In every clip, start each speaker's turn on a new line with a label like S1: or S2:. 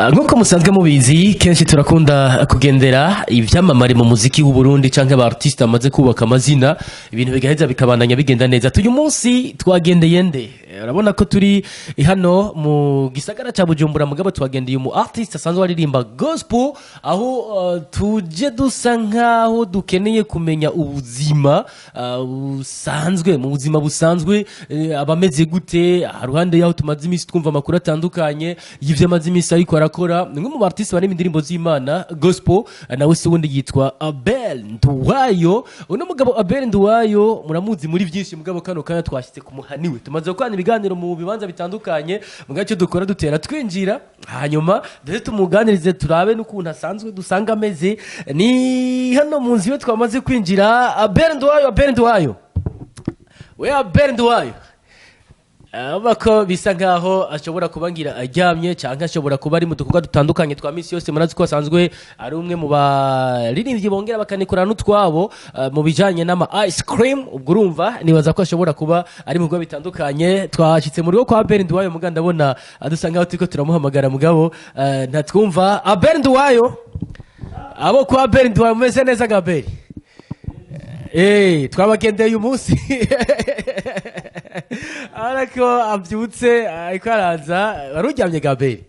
S1: Nk'uko musanzwe mubizi, kenshi turakunda kugendera ivyamamare mu muziki w'u Burundi canke aba artiste bamaze kubaka amazina, ibintu bigaheza bikabandanya bigenda neza. Tuyu munsi twagendeye nde? Urabona ko turi hano mu gisagara ca Bujumbura, mugabo twagendeye umu artiste asanzwe aririmba gospel, aho tuje dusa nkaho dukeneye kumenya ubuzima busanzwe, mu buzima busanzwe abameze gute, haruhande yaho tumaze iminsi twumva amakuru atandukanye y'ivyo amaze iminsi ariko arakora. Ni umwe mu artiste bari indirimbo z'Imana, gospel. Nawe se wundi yitwa Abel Nduwayo. Uno mugabo Abel Nduwayo muramuzi muri byinshi, mugabo kano kanya twashyitse ku muhaniwe. Tumaze gukorana ibiganiro mu bibanza bitandukanye, mugabo icyo dukora dutera twinjira, hanyuma duhe tumuganirize, turabe n'ukuntu asanzwe dusanga ameze. Ni hano mu nzu iwe twamaze kwinjira. Abel Nduwayo, Abel Nduwayo, we Abel Nduwayo. Urabona ko bisa nkaho ashobora kuba ngira aryamye, cyangwa ashobora kuba ari mu dukorwa dutandukanye twa misi yose. Murazi ko asanzwe ari umwe mu baririmbyi bongera bakanikora n'utwabo mu bijanye n'ama ice cream. Ubwo urumva nibaza ko ashobora kuba ari mu bikorwa bitandukanye. Twashyitse mu rugo kwa Abel Nduwayo, muga ndabona dusa nkaho turiko turamuhamagara, mugabo ntatwumva. Abel Nduwayo, abo kwa Abel Nduwayo, mumeze neza ga Abel? Twabagendeye uyu munsi, ariko abyutse ariko araza. Wari uryamye, Gaberi?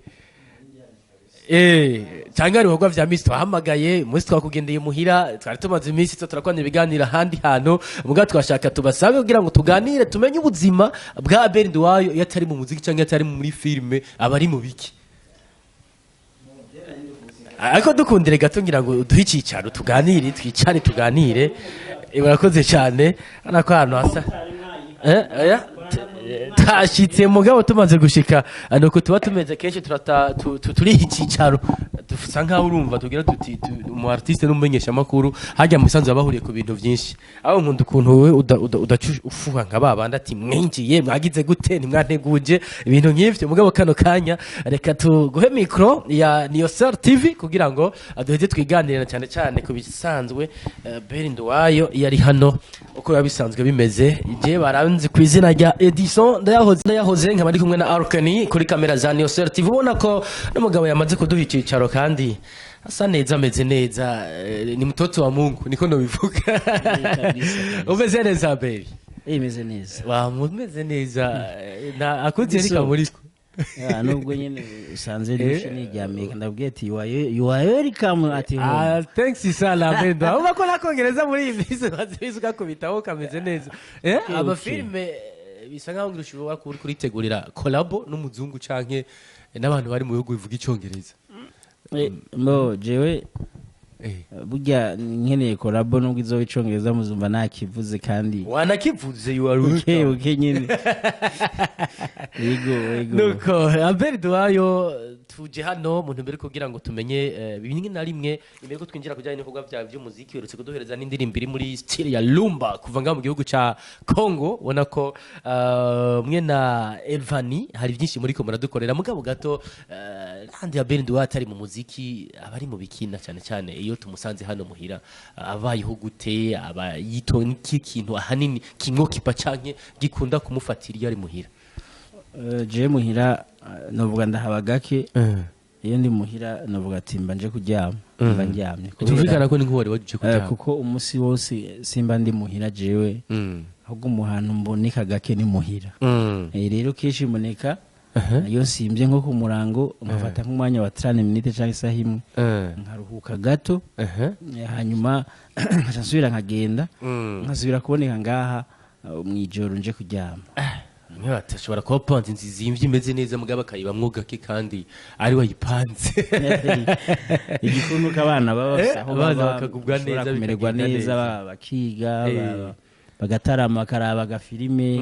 S1: Cyangwa hari ibikorwa vya misi twahamagaye umunsi twakugendeye muhira. Twari tumaze iminsi turakwana ibiganiro ahandi hantu, mugabo twashaka tubasabe kugira ngo tuganire, tumenye ubuzima bwa Abel Nduwayo iyo atari mu muziki cyangwa iyo atari muri filime, aba ari mu biki. Ariko dukundire gato ngira ngo uduhe icyicaro tuganire, twicare tuganire. Murakoze cyane. Urabona ko ahantu hasa oya, twashitse, mugabo tumaze gushika nuko tuba tumeze kenshi, turata turiha icyicaro, dusa nkaho urumva tugira tuti umu artiste n'umumenyeshamakuru hajya mu bisanzwe bahuriye ku bintu byinshi. Aho nkunda ukuntu wowe udaca ufuha nka babandi ati mwinjiye mwagize gute, ntimwanteguje, ibintu nk'ivyo. Mugabo kano kanya reka tuguhe micro ya Niyosel TV kugira ngo duheze twiganirira na cyane cyane ku bisanzwe. Abel Nduwayo iyo ari hano uko biba bisanzwe bimeze. Je baranzi ku izina rya Edison Ndayahoze, Ndayahoze, nkaba ndi kumwe na Arkeni kuri kamera za Niyosel TV. Ubona ko n'umugabo yamaze kuduha icyicaro kandi asa neza, ameze neza. Ni mtoto wa Mungu, niko nobivuga.
S2: Kabisa, kabisa.
S1: Umeze neza, Abel?
S2: Imeze neza.
S1: Wa mumeze neza. Na akuzi
S2: Edison.
S1: kamuriko.
S2: Ya, nubwo nyine usanze nishe niryamiye, ndabwiye ati you are welcome at home.
S1: Ah, thanks sana, Abel. Uba ko nakongereza muri iyi minsi wazibizi ukakubitaho kameze neza. Aba filime bisa nkaho ngira ushobora kuba uri kuritegurira collabo n'umuzungu canke n'abantu bari mu bihugu bivuga Icongereza.
S2: Mbo jewe burya nkeneye collabo, nubwo izoba Icongereza muzumva nakivuze kandi.
S1: Wanakivuze, you are
S2: Buke
S1: welcome.
S2: buke nyine, yego.
S1: Nuko Abel Nduwayo, tuje hano mu ntumbero yo kugira ngo tumenye bimwe na rimwe imbere ko twinjira kujyanye n'ibikorwa byawe by'umuziki. Uretse kuduhereza n'indirimbo iri muri style ya rumba kuva ngaho mu gihugu ca Congo, ubona ko mwe na Elvani hari byinshi muri ko muradukorera. Mugabo gato handi, Abel Nduwayo atari mu muziki aba ari mu bikina? Cyane cyane iyo tumusanze hano muhira, abayeho gute? Aba yito n'iki kintu ahanini kimwokipa canke gikunda kumufatira iyo ari muhira?
S2: Jewe muhira novuga ndahaba gake. Iyo ndi muhira novuga ati mba nje kuryama, mba ndyamye.
S1: Tumvikana ko ni nk'uwari waje kuryama.
S2: Kuko umunsi wose simba ndi muhira jewe, ahubwo mu hantu mboneka gake ni muhira. Rero kenshi mboneka iyo nsimbye nko ku murango, nkafata nk'umwanya wa 30 minutes cyangwa isaha imwe, nkaruhuka gato, hanyuma nkaca nsubira nkagenda, nkasubira kuboneka ngaha mw'ijoro nje kuryama.
S1: Bamwe ashobora kuba apanze inzu izimvye imeze neza, mugabo akayibamwo gake kandi ari wayipanze.
S2: Igikuru nuko abana baba bafise aho
S1: Abana
S2: baba,
S1: bakagubwa
S2: bashobora
S1: neza,
S2: kumererwa
S1: bikagenda
S2: neza,
S1: neza.
S2: Bakiga, bagatarama, bakaraba agafilime.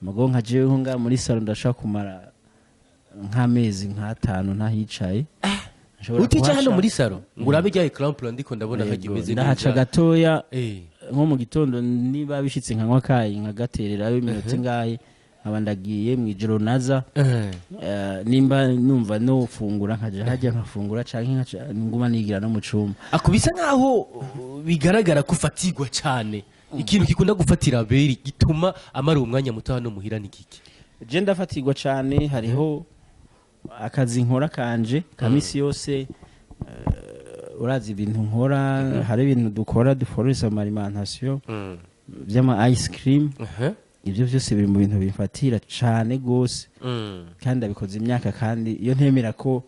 S2: Mugo nka jewe nko ngaha muri salon ndashobora kumara nk'amezi nk'atanu ntahicaye. Nshobora
S1: Utica hano
S2: kuhaca-
S1: muri salon ngo urabe rya écran plat, ndiko ndabona
S2: Yego,
S1: kagimeze
S2: ndahaca
S1: neza.
S2: gatoya nko mu gitondo, niba bishitse nkanywa kayi, nkagatererayo iminota ingahe, nkaba ndagiye. Mw'ijoro naza nimba numva nofungura, nkaja hajya nkafungura, canke nkaca nguma nigira no mu cumba.
S1: Ako bisa nkaho bigaragara ko ufatirwa cyane. Ikintu gikunda gufatira Abeli gituma amara uwo mwanya muto hano muhira ni kiki?
S2: Je ndafatirwa cane. Hariho Akazi nkora kanje ka misi yose, urazi ibintu nkora, hari ibintu dukora, duforesa ama alimentation by'ama ice cream. Ibyo byose biri mu bintu bimfatira cane gose, kandi ndabikoze imyaka, kandi iyo ntemera ko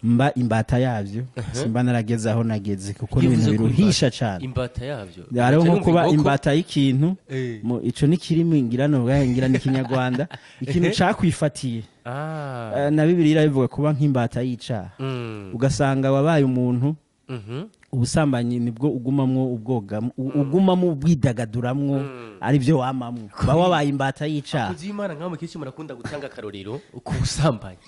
S2: mba imbata yabyo simba narageze aho nageze, kuko ni
S1: Iyo
S2: ibintu
S1: uvuze ko
S2: biruhisha cane.
S1: Imbata yavyo.
S2: Hariho nko
S1: Uca
S2: kuba
S1: numva inkoko.
S2: imbata y'ikintu. Ico ni kirimi, ngira no ngira ni Kinyarwanda, ikintu cakwifatiye. Na Bibiliya irabivuga, kuba nk'imbata y'icaha, ugasanga wabaye umuntu ubusambanyi nibwo ugumamwo, ubwogamo, ugumamo, ubwidagaduramwo, ari byo wamamwo, uba wabaye imbata y'icaha.
S1: Abakozi b'Imana nk'abo kenshi murakunda gutanga akarorero ku busambanyi.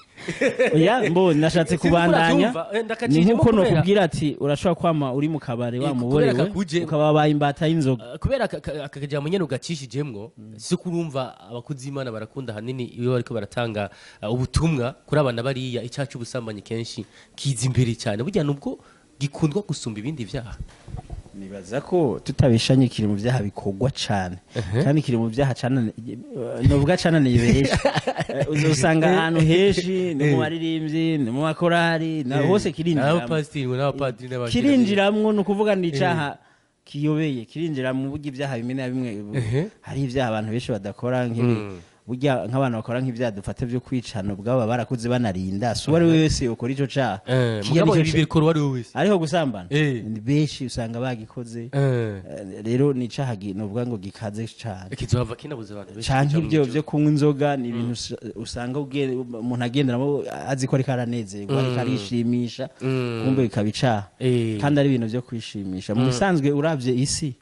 S2: Oya, mbo nashatse
S1: Sinzi ko
S2: kubandanya.
S1: urabyumva,
S2: Ni
S1: ndakacishijemo
S2: nk'uko
S1: kubera-
S2: nokubwira ati urashobora kwama uri mu kabare,
S1: Kubera
S2: wamuborewe,
S1: kakuje-
S2: ukaba wabaye imbata y'inzoga.
S1: Kubera aka kajambo nyene ugacishijemwo, si ko urumva abakozi b'Imana barakunda ahanini iyo bariko baratanga ubutumwa kuri abana bariya, icyaha c'ubusambanyi kenshi kiza imbere cyane, burya nubwo gikundwa gusumba ibindi vyaha.
S2: Nibaza ko tutabishanye kiri mu byaha bikorwa cane, kandi kiri mu byaha novuga cananiye benshi. Uzosanga ahantu henshi, ni mu baririmbyi, ni mu makorari, na hose kirinjiramo.
S1: N'abapasitiri n'abapadiri n'abakira.
S2: Kirinjiramwo, ni ukuvuga ni icaha kiyobeye, kirinjira mu buryo ibyaha bimwe na bimwe. Hari ibyaha abantu benshi badakora nk'ibi, burya nk'abantu bakora nk'ibyaha dufata byo kwicana ubwabo baba barakuze banarinda, si uwo ari we wese yokora ico caha. Kirya
S1: Mugabo
S2: nico
S1: ibi bikora uwo ari we wese.
S2: Ariho gusambana,
S1: Eh.
S2: ni benshi usanga bagikoze. Rero ni icaha novuga ngo gikaze cane.
S1: Kizohava kinabuza abantu benshi
S2: Canke
S1: kuja mu
S2: ibyo
S1: ijuru.
S2: byo kunywa inzoga ni ibintu usanga umuntu agenderamo azi ko ariko aranezerwa, ariko arishimisha, kumbe bikaba icaha, kandi ari ibintu byo kwishimisha. Mu bisanzwe uravye isi,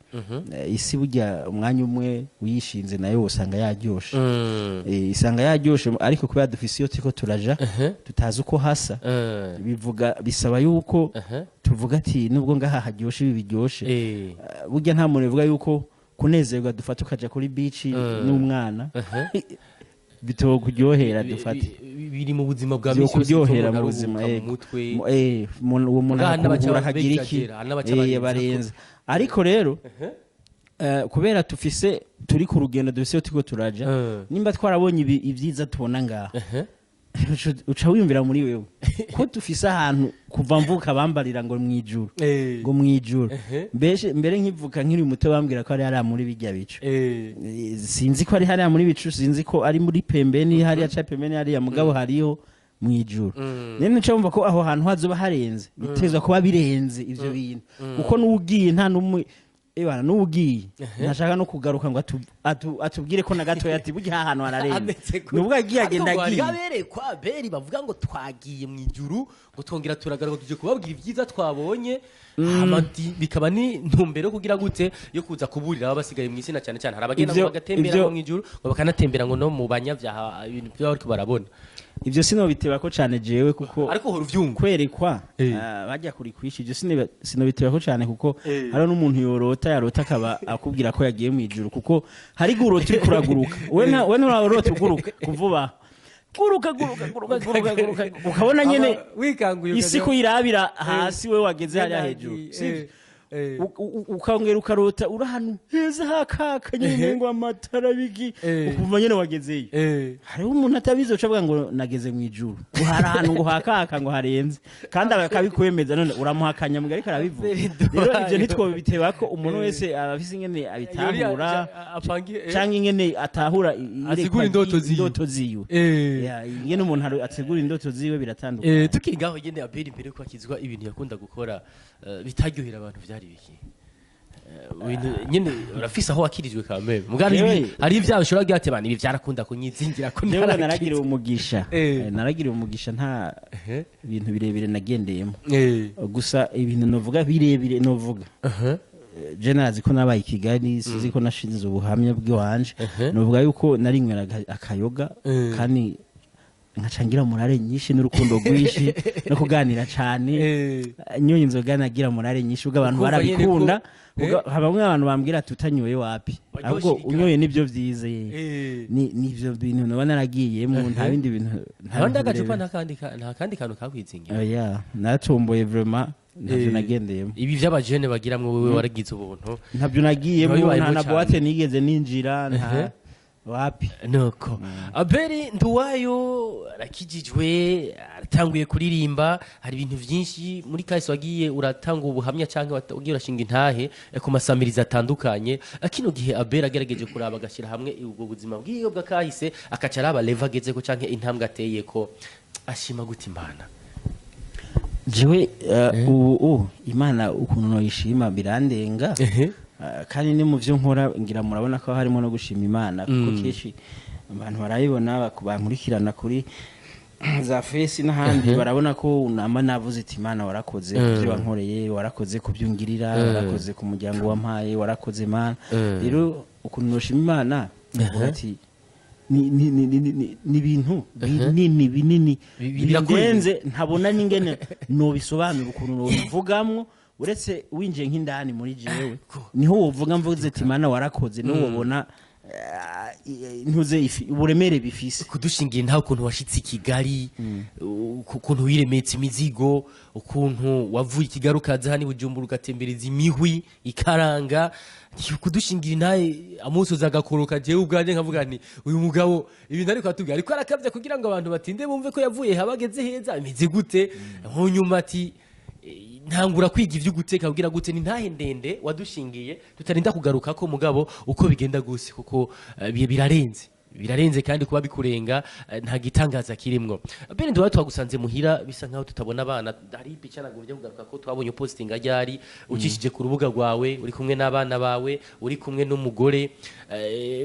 S2: isi burya umwanya umwe uyishinze nayo usanga yaryoshe. Isanga yaryoshe, ariko kubera dufise iyo turiko turaja, tutazi uko hasa, bivuga bisaba yuko tuvuga ati nubwo ngaha haryoshe, ibi biryoshe, burya nta muntu bivuga yuko kunezerwa dufata ukaja kuri beach n'umwana bitokuryohera, dufate.
S1: Biri mu buzima bwa misi yose,
S2: Byokuryohera
S1: bituma
S2: mu buzima,
S1: uruhuka mu
S2: yego.
S1: mutwe.
S2: Uwo muntu
S1: Ngaha n'abaca
S2: akaruhura, akagira iki,
S1: begagera, hari n'abaca barenza.
S2: Barenza. Ariko rero kubera tufise, turi ku rugendo, dufise iyo turiko turaja, nimba twarabonye ibyiza tubona ngaha, uca wiyumvira muri wewe ko dufise ahantu kuva mvuka bambarira ngo mwijuru, ngo mwijuru. Mbese mbere nkivuka nkiri muto bambwira ko ari hariya muri bijya bicu. Sinzi ko ari hariya muri bicu, sinzi ko ari muri pembeni hariya ca pembeni hariya, mugabo hariho mwijuru. Rero nico wumva ko aho hantu hazoba harenze, bitezwa kuba birenze ivyo bintu, kuko n'ugiye nta n'umwe, ebana n'ugiye ntashaka no kugaruka ngo atubwire ko na gatoya ati burya aha hantu hararenze.
S1: Ameze gute?
S2: Nubwo agiye agenda
S1: Ariko ngo
S2: agiye.
S1: hariho aberekwa beri bavuga ngo twagiye mu ijuru, ngo twongera turagaruka tuje kubabwira ibyiza twabonye. Hama bikaba ni ntumbero yo kugira gute, yo kuza kuburira ababa basigaye mu isi, na cyane cyane hari abagenda ngo bagatembera ngo mu ijuru, ngo bakanatembera ngo no mu banyabyaha, ibintu byo bariko barabona.
S2: Ivyo sinobiteba ko cane jewe, kuko
S1: Ariko uhora uvyumva.
S2: kwerekwa, bajya kuri kwishi, ivyo sinobiteba ko cane, kuko hariho n'umuntu yorota, yarota akaba akubwira ko yagiye mu ijuru, kuko hari igihe urota uriko uraguruka. We nturarota uguruka kuvuba, guruka guruka guruka guruka guruka, ukabona nyene
S1: Wikanguye
S2: isi kuyirabira hasi, we wageze hariya hejuru, sivyo? Ukongera ukarota uri ahantu heza hakaka nyine, ngo amatara biki, ukumva nyene wagezeyo. Hariho umuntu atabizi uca avuga ngo nageze mu ijuru, ngo hari ahantu ngo hakaka ngo harenze, kandi akabikwemeza. None uramuhakanya mbwa ariko arabivuga. Rero ivyo ntitwobiteba ko umuntu wese aba afise ingene abitahura canke ingene atahura
S1: Asigura indoto ziwe.
S2: Indoto ziwe. Ya, ingene umuntu ategura indoto ziwe biratandukanye.
S1: Tukiri ngaho nyene, Abeli mbere yuko akizwa, ibintu yakunda gukora bitaryohera abantu vyari biki? Ibintu nyene urafise aho wakirijwe kameme mugabo hari ibyaha ushobora kugira ati bana ibi vyarakunda kunyizingira ko
S2: Jewe
S1: ntarakizwa.
S2: naragiriwe umugisha. Naragiriwe umugisha, nta bintu birebire nagendeyemo. Gusa ibintu novuga birebire novuga, je narazi ko nabaye i Kigali, sinzi ko nashinze ubuhamya bw'iwanje. Novuga yuko narinywera akayoga, kandi nkaca ngira morale nyinshi n'urukundo rwinshi no kuganira cane. Nyoye inzoga nagira morale nyinshi, ubwo abantu
S1: Ukumva nyene
S2: barabikunda.
S1: ko
S2: Ubwo bamwe abantu bambwira ati utanyoye wapi,
S1: Waryoshye
S2: ahubwo
S1: igara.
S2: unyoye nibyo vyize. Ni nivyo bintu noba naragiyemo, nta bindi bintu, nta
S1: Abandi
S2: bintu
S1: agacupa
S2: birebire.
S1: Nta kandi kantu kakwizingira.
S2: Oya, naratomboye vraiment, ntabyo nagendeyemo.
S1: Ibi vy'abajene bagiramwo, wewe waragize ubuntu.
S2: Ntabyo nagiyemo.
S1: Ntiwabibayemo
S2: Nta na
S1: cane.
S2: boîte nigeze ninjira, nta Wapi.
S1: Nuko Abeli Nduwayo arakijijwe, aratanguye kuririmba. Hari ibintu byinshi muri kahise wagiye uratanga ubuhamya cyangwa wagiye urashinga intahe ku masamiriza atandukanye. Kino gihe Abeli agerageje kuraba, agashyira hamwe ubwo buzima bw'iyo bw'akahise, akaca araba level agezeko canke intambwe ateye, ko ashima gute Imana?
S2: Jewe ubu Imana ukuntu noyishima birandenga. Kandi ni mu byo nkora, ngira murabona ko harimo no gushima Imana, kuko kenshi abantu barabibona, bankurikirana kuri za fesi n'ahandi, barabona ko namba navuze iti: "Imana, warakoze ku byo wankoreye, warakoze ku byo ungirira, warakoze ku muryango wampaye, warakoze Mana." Rero ukuntu noshima Imana, ndavuga ati ni ibintu binini binini
S1: Birakurenze.
S2: Birenze, ntabona n'ingene nobisobanura, ukuntu nobivugamwo. Uretse winjiye nk'indani muri jewe, niho wovuga mvuze ati: "Mana, warakoze", niho wobona ntuze uburemere bifise.
S1: Kudushingira nta ukuntu washitse i Kigali, ukuntu wiremetse imizigo, ukuntu wavuye i Kigali ukaza hano i Bujumbura, ugatembereza imihwi ikaranga, kudushingira intahe amusozi agakoroka. Jewe ubwanjye nkavuga nti: "Uyu mugabo ibintu ariko atubwira, ariko arakabya kugira ngo abantu batinde bumve ko yavuye habageze heza." Bimeze gute? Hanyuma ati: "Ntangura kwiga ibyo guteka." Kugira gute? Ni ntahe ndende wadushingiye tutarinda kugaruka ko, mugabo uko bigenda gose, kuko birarenze, birarenze, kandi kuba bikurenga nta gitangaza kirimwo. Bene nduwa twagusanze muhira, bisa nkaho tutabona abana. Hari ipica nagomvye kugaruka ko twabonye posting ryari ucishije ku rubuga rwawe, uri kumwe n'abana bawe, uri kumwe n'umugore,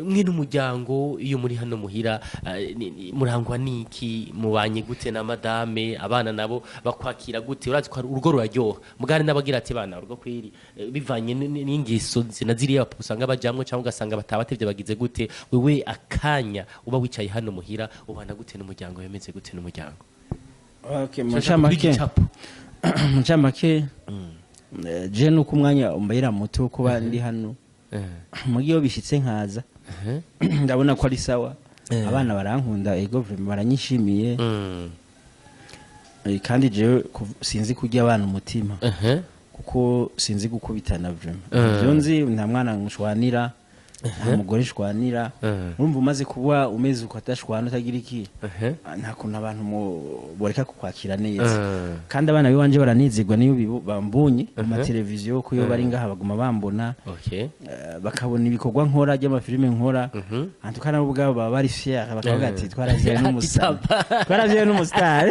S1: mwe n'umuryango. Iyo muri hano muhira, murangwa niki? Mubanye gute na madame? Abana nabo bakwakira gute? Urazi ko urugo ruraryoha, mugari n'abagira ati: "Bana, urugo kwiri," bivanye n'ingeso zina ziriya usanga bajamwo, cyangwa ugasanga batabatevye bagize gute. Wewe akanya uba wicaye hano muhira, ubana gute n'umuryango? Wemeze gute n'umuryango?
S2: Okay, mu
S1: Shaka kuri
S2: ncamake,
S1: igicapo.
S2: mu ncamake, je nuko umwanya umbahira muto wo kuba ndi hano, mugihe iyo bishitse nkaza, ndabona ko ari sawa. Abana barankunda, ego vraiment baranyishimiye. Kandi jewe sinzi kurya abana umutima, kuko sinzi gukubitana vraiment. Ivyo nzi, nta mwana nshwanira, nta mugore nshwanira. Urumva, umaze kuba umeze uko, atashwana, utagira iki, nta kuntu abantu boreka kukwakira neza. Kandi abana biwanje baranezerwa niyo bambonye mu mateleviziyo, ko iyo bari ngaha baguma bambona, bakabona ibikorwa nkora by'amafilime nkora. Antuka nabo ubwabo baba bari fier, bakavuga ati: "Twaravyaye n'umustar, twaravyaye n'umustar."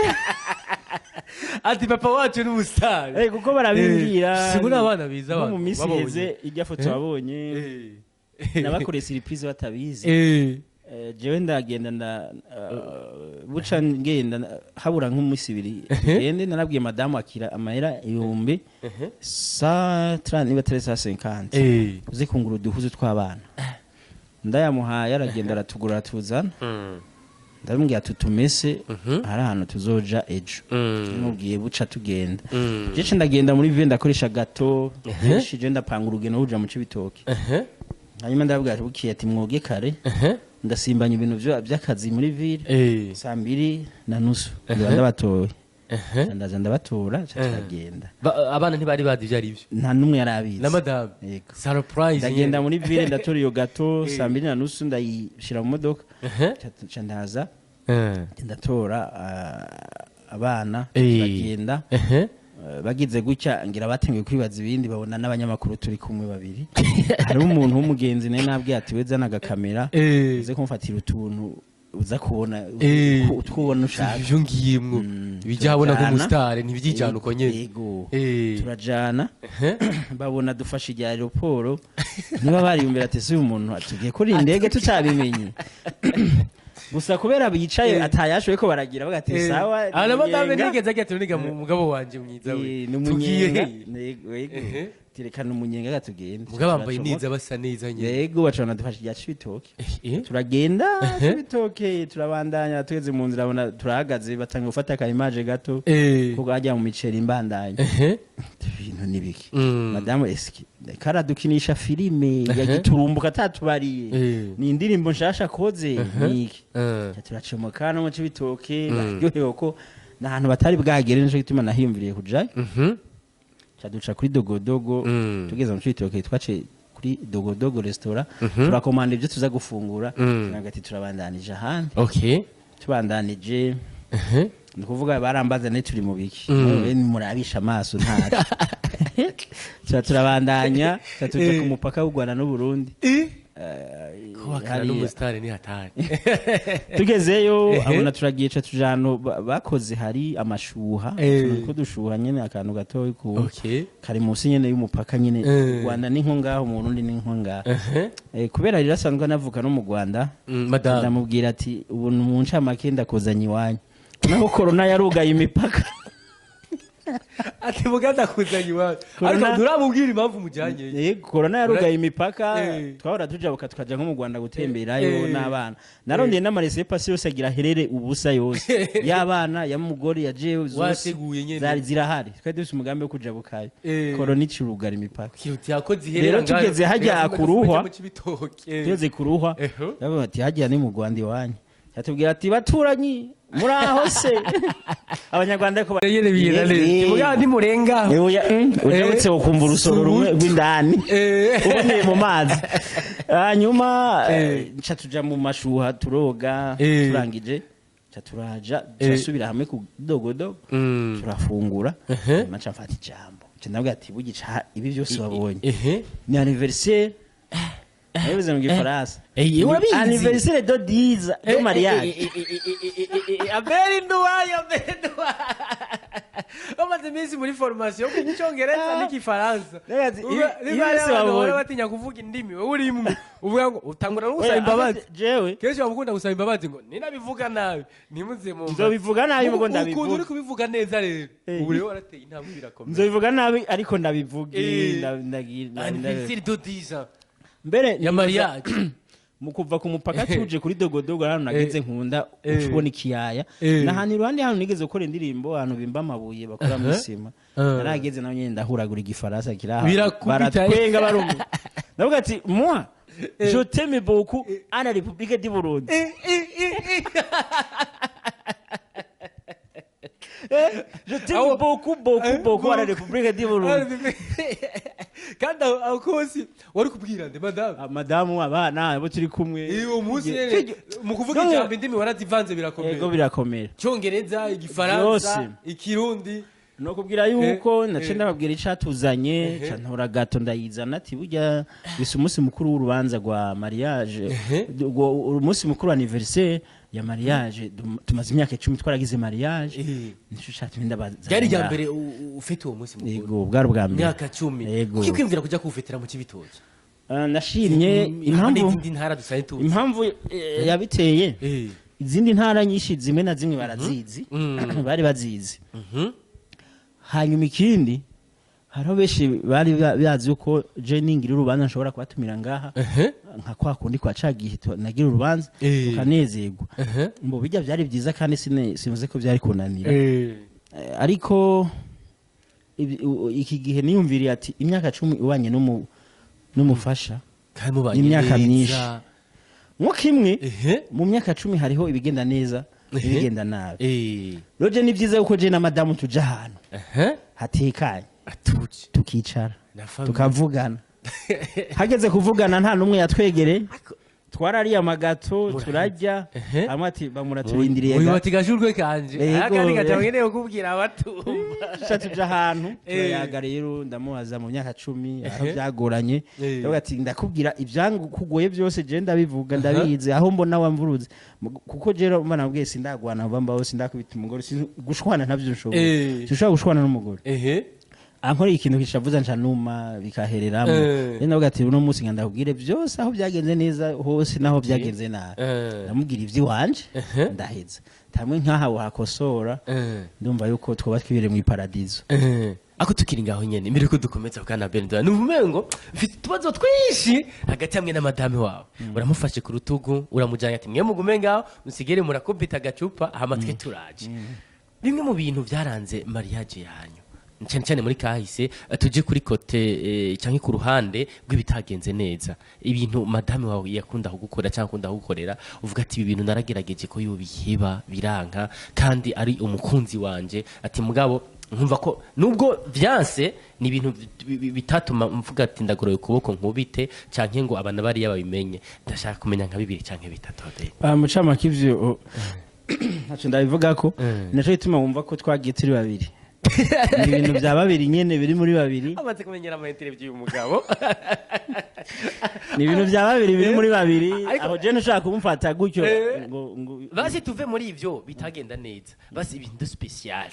S1: Ati: "Papa wacu n'umustar."
S2: Kuko barabimbwira.
S1: Si muri abana biza,
S2: Nko
S1: abantu
S2: mu minsi
S1: babonye.
S2: iheze, ijya foto wabonye, nabakoreye surprise batabizi. Jewe ndagenda nda buca ngenda habura nk'umunsi ibiri ngende, narabwiye madamu: "Akira amahera 130,000, niba atari 150, uze kungura uduhuzu tw'abana." Ndayamuhaye, aragenda aratugura, aratuzana. Ndamubwira ati: "Tumese, hari ahantu tuzoja ejo." Mubwiye buca tugenda. Jewe ndagenda muri ville, ndakoresha gato kenshi, je ndapanga urugendo ruja mu Cibitoke. Hanyuma ndababwira ati bukiye, ati: "Mwoge kare." Ndasimbanya ibintu vy'akazi muri ville. 2:30 ndiba ndabatoye. Ndaza ndabatora, ca turagenda.
S1: Abana ntibari bazi ibyo ari byo?
S2: Nta n'umwe yari abizi.
S1: Na madame?
S2: Yego.
S1: Surprise.
S2: Ndagenda
S1: Nyene.
S2: muri ville, ndatora iyo gato 2:30, ndayishira mu modoka, ca ndaza, ndatora abana, turagenda. Bagize gutya, ngira batenguye kwibaza ibindi, babona n'abanyamakuru turi kumwe babiri. Hariho umuntu w'umugenzi nawe nabwiye ati: "We zana agakamera, uze kumfatira utuntu uza kubona, utwubona ushaka."
S1: Ivyo ngiyemwo bijya habona
S2: Turajana.
S1: nk'umusitari ntibyijyana uko nyene.
S2: Yego. Turajana, babona dufashe irya aéroport, niba bariyumvira ati: "Si uyu muntu atubwiye kuri indege tutabimenye?" Gusa kubera bicaye atayashoboye ko baragira baga ati: "Sawa, ni
S1: Ana madame
S2: umunyenga."
S1: nigeze agira ati: "Niga mugabo wanje mwiza we,
S2: Eh, ni
S1: tugiye
S2: umunyenga."
S1: he?"
S2: Yego, yego. Terekana umunyenga gatugende.
S1: Mugabo bambaye neza, basa neza nyene.
S2: Yego, bacana dufashe irya Cibitoke. Turagenda Cibitoke, turabandanya, tugeze mu nzira abona turahagaze, batanga gufata aka image gato, kuko hajya mu miceri imbandanya. Ibintu nibiki? Madamu eski karadukinisha filime ya giturumbuka atatubariye? Ni indirimbo nshasha akoze, niki? Turacomoka no mu Cibitoke, baryohewe ko ni ahantu batari bwagere, nico gituma nahiyumviriye kujayo. Ca duca kuri Dogodogo. Tugeze mu Cibitoke twace. kuri Dogodogo restaurant, turakomanda ibyo tuza gufungura, hagati turabandanije ahandi. Tubandanije, ni ukuvuga barambaza ne turi mu biki. Murabisha amaso ntaco. Tuba turabandanya, tuba tuja ku mupaka w'u Rwanda n'Uburundi.
S1: Kubakana
S2: Hariya.
S1: n'umusitari ni hatari.
S2: Tugezeyo, abona turagiye, ca tuja ahantu bakoze hari amashuha, utuntu tw'udushuha nyene, akantu gatoyi ku kari munsi nyene y'umupaka nyene. Rwanda ni nko ngaho, mu Burundi ni nko ngaho. Kubera rero asanzwe anavuka no mu Rwanda,
S1: Madame.
S2: ndamubwira ati ubu mu ncamake ndakuzanye iwanyu, naho corona yarugaye imipaka.
S1: Ati muganda kuzanye iwacu.
S2: Corona-
S1: Ariko nturamubwira impamvu mujyanye.
S2: Corona yarugaye imipaka. Twahora tujabuka tukaja nko mu Rwanda gutemberayo n'abana. Narondeye n'amarese pasi yose agira herere ubusa yose, y'abana, ya mugore, ya jewe, zose.
S1: Wateguye nyene.
S2: Zari zirahari, twari dufise umugambi wo kujabukayo. Corona icurugara imipaka.
S1: Kiruti yakoze iherera.
S2: Rero tugeze hajya kuruhwa, tugeze kuruhwa, ndavuga ati hajya ni mu Rwanda iwanyu. Yatubwira ati baturanyi muri aho se Abanyarwanda ko
S1: Yere bigenda neza. Muga ntimurenga.
S2: Oya, ujabutse ukumva urusoro rumwe rw'indani uboneye mu mazi. Hanyuma nca tuja mu mashuha turoga. Turangije nca turaja, turasubira hamwe ku Dogodogo, turafungura. Hanyuma nca mfata ijambo, nca ndabwira ati bugica ibi byose wabonye ni anniversaire, nabivuze mu Gifaransa.
S1: Urabizi.
S2: Anniversaire de 10 de mariage.
S1: Abeli Nduwayo, Abeli Nduwayo bamaze iminsi muri formation yo kwiga Icyongereza n'Igifaransa.
S2: Reka ati,
S1: Uba-
S2: ibi
S1: niba
S2: byose
S1: hari abantu
S2: wabonye.
S1: bahora batinya kuvuga indimi, wowe urimwe uvuga ngo utangura no gusaba
S2: Oya,
S1: imbabazi.
S2: Jewe
S1: Kenshi bamukunda gusaba imbabazi ngo ninabivuga nabi ntimuze mu
S2: Nzobivuga nabi, ubwo ndabivuga.
S1: Ukuntu uri kubivuga neza rero, ubu rero warateye intambwe, birakomeye.
S2: Nzobivuga nabi ariko ndabivuge.
S1: Anniversaire de 10 ans
S2: Mbere
S1: ya mariage.
S2: Mu kuva ku mupaka tuje kuri Dogodogo, hano nageze nkunda uca ubona ikiyaya n'ahantu iruhande, hano nigeze gukora indirimbo, ahantu bimba amabuye bakora mu isima. Narageze naho nyene ndahuragura Igifaransa kiri ahantu.
S1: Birakubita.
S2: Baratwenga barumva. Ndavuga ati moi je t'aime beaucoup à la République du Burundi. Je t'aime beaucoup beaucoup beaucoup à la République du Burundi.
S1: Kandi aho kose wari kubwira nde? Madame?
S2: Ah, madamu, abana, abo turi kumwe.
S1: Uwo munsi nyene mu kuvuga ijambo, indimi warazivanze birakomeye.
S2: Yego, birakomera.
S1: Cyongereza, Igifaransa,
S2: Byose.
S1: Ikirundi.
S2: Nokubwira yuko nace ndababwira icatuzanye, ca ntora gato ndayizana, ati burya bisa umunsi mukuru w'urubanza rwa mariage, umunsi mukuru wa anniversaire ya mariage. Tumaze imyaka 10 twaragize mariage. Nico catumye ndabazana
S1: Ryari irya
S2: ngaha.
S1: mbere ufite uwo munsi mukuru?
S2: Yego, bwari ubwa mbere.
S1: Imyaka 10.
S2: Yego.
S1: Kuki kwiyumvira kujya kuwufetera mu Cibitoke?
S2: Ah, nashimye impamvu
S1: N'izindi ntara dusanzwe tuzi.
S2: Impamvu yabiteye, izindi ntara nyinshi zimwe na zimwe barazizi, bari bazizi. Hanyuma ikindi, hariho benshi bari bazi yuko je ningira urubanza nshobora kubatumira ngaha, nka kwa kundi kwa ca gihe nagira urubanza tukanezerwa. Mbo bijya byari byiza kandi simvuze ko byari kunanira. Ariko iki gihe niyumviriye ati imyaka 10 ubanye n'umufasha
S1: Kandi mubanye
S2: imyaka
S1: neza.
S2: myinshi. Nko kimwe mu myaka 10 hariho ibigenda neza n'ibigenda nabi. Roje ni byiza yuko je na madamu tuja ahantu hatekanye,
S1: Atuje.
S2: tukicara,
S1: Na famille.
S2: tukavugana. Hageze kuvugana nta n'umwe yatwegereye, twarariye amagato, turarya. Hamwe ati bamuraturindiriye.
S1: Uyu bati gashurwe kanje.
S2: Yego.
S1: Akandi gacamo nkeneye kukubwira abatumva.
S2: Tuca tuja ahantu turayaga. Rero ndamubaza mu myaka 10 aho byagoranye. Ndavuga ati ndakubwira ibyankugoye byose, je ndabivuga, ndabizi aho mbona wamvuruze. Kuko je mbona nabwiye sindagwana mva mbaho, sindakubita umugore, gushwana ntabyo nshoboye. Sinshobora gushwana n'umugore. Ankoreye ikintu kishavuza nca numa bikahereramo. Rero ndavuga ati uno munsi nga ndakubwire byose, aho byagenze neza hose naho byagenze nabi. Ndamubwira ivy'iwanje, ndaheza tamwe nkaha wahakosora. Ndumva yuko twoba twibere mu iparadizo.
S1: Ako tukiri ngaho nyene, imbere ko dukomeza, bwana Bendora, ni umengo mfite utubazo twinshi hagati hamwe na madame wawe. Uramufashe ku rutugu, uramujyanye, ati mwe mugume ngaho musigere murakubita agacupa, hama twe turaje. Bimwe mu bintu byaranze mariage yanyu cyane cyane muri kahise, tuje kuri côté cyangwa ku ruhande rw'ibitagenze neza, ibintu madame wawe yakunda kugukora cyangwa akunda kugukorera, uvuga ati ibi bintu naragerageje ko yobiheba biranka kandi ari umukunzi wanje, ati mugabo Nkumva ko nubwo vyanse, ni ibintu bitatuma mvuga ati ndagoroye ukuboko nkubite, canke ngo abana bariya babimenye. Ndashaka kumenya nka bibiri canke bitatu, Abeli.
S2: Ah, mucamake ivyo ntaco ndabivuga ko naco gituma wumva ko twagiye turi babiri. Ni ibintu bya babiri nyene, biri muri babiri.
S1: Amaze kumenyera ama interview y'umugabo.
S2: Ni ibintu bya babiri biri muri babiri. Aho je ntushaka kumufata gutyo ngo
S1: Basi tuve muri ivyo bitagenda neza, basi ibintu spécial.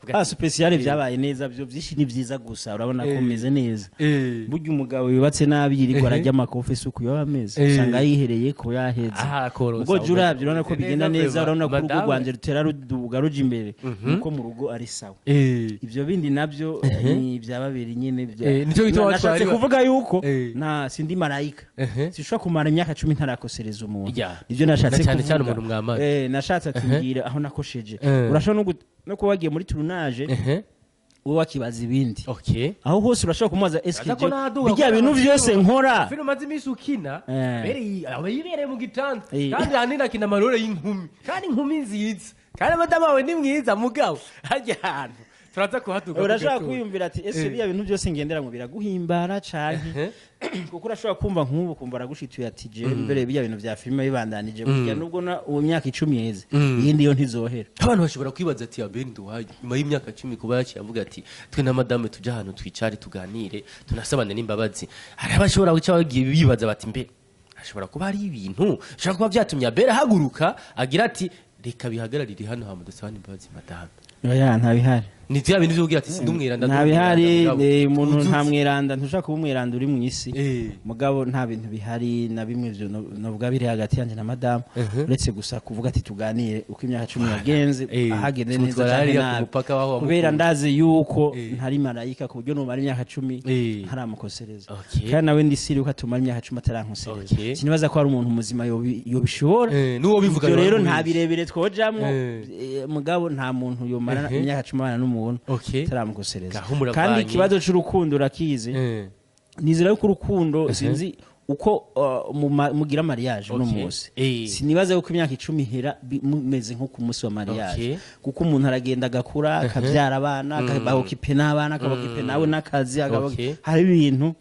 S1: Vuga
S2: Ah, spécial, byabaye neza byo byinshi, ni byiza gusa urabona ko meze neza. Burya umugabo yubatse nabi yirirwa arajya amakofe, isuku yoba ameze, usanga yihereye ko yaheze.
S1: Aha, akorosa,
S2: Ubwo je uravye urabona ko
S1: umeze
S2: bigenda
S1: neza.
S2: neza, urabona ko urugo
S1: Madame.
S2: rwanje rutera ruduga ruja imbere, nuko mu rugo ari sawa. Ibyo bindi nabyo ni ibya babiri nyine
S1: Nico gituma
S2: Nashatse kuvuga yuko nta sindi marayika, sinshobora kumara imyaka 10 ntarakosereza umuntu. Nibyo nashatse
S1: Na cyane
S2: kuvuga.
S1: cyane umuntu mwamara.
S2: Nashatse ati mbwira aho nakosheje. Urashobora no kuba wagiye muri tournage, wowe wakibaza ibindi. Aho hose urashobora kumubaza eske
S1: Aza ko naduga
S2: bijya
S1: kubera
S2: bintu vyose nkora.
S1: Filime umaze iminsi ukina, bere aba yibereye mu gitanda, kandi ahanini akina ama rôle y'inkumi, kandi inkumi nziza, kandi madamu wawe ni mwiza, mugabo harya hantu turaza kuhaduga.
S2: Urashobora
S1: ku gatuza.
S2: kwiyumvira ati ese biriya bintu byose ngendera ngo biraguhimbara canke, kuko urashobora kumva nk'ubu kumva aragushituye ati je mbere biriya bintu vya filime bibandanije burya, nubwo na uwo myaka 10 iheze, iyindi yo ntizohera.
S1: Abantu bashobora kwibaza ati Abel Nduwayo nyuma y'imyaka 10 kuba yaciye avuga ati twe na madame tujya ahantu twicare, tuganire, tunasabane n'imbabazi, hari abashobora guca bagiye bibaza bati mbe hashobora kuba hari ibintu bishobora kuba byatumye Abel ahaguruka agira ati reka bihagararire hano hama dusabane imbabazi madame?
S2: Oya, ntabihari.
S1: Ni bya bintu byo kugira ati sindi umwiranda.
S2: Nta bihari. Umuntu nta mweranda, ntushaka kuba umweranda uri mu isi. Mugabo nta bintu bihari na bimwe vyo novuga biri hagati yanjye na madamu, uretse gusa kuvuga ati tuganire uko imyaka 10 yagenze, ahagenze neza
S1: Tumutwara
S2: canke
S1: hariya ku
S2: nabi.
S1: mupaka w'aho
S2: Kubera
S1: wamukura.
S2: ndazi yuko ntari marayika ku buryo numara imyaka 10 ntaramukosereza. Kandi nawe ndi siri yuko atumara imyaka 10 atarankosereza. Sinibaza ko hari umuntu muzima yobishobora.
S1: N'uwo bivuga
S2: Ivyo rero
S1: yoba
S2: nta birebire twojamwo. Mugabo nta muntu yomara imyaka 10 abana n'umuntu ataramukosereza.
S1: Gaho muravanye.
S2: Kandi ikibazo c'urukundo urakizi. Nizera yuko urukundo, sinzi uko mugira mariage uno munsi, sinibaza yuko imyaka 10 ihera mumeze nko ku munsi wa mariage, kuko umuntu aragenda agakura, akabyara abana, akaba occupé n'abana, akaba occupé nawe n'akazi, hari ibintu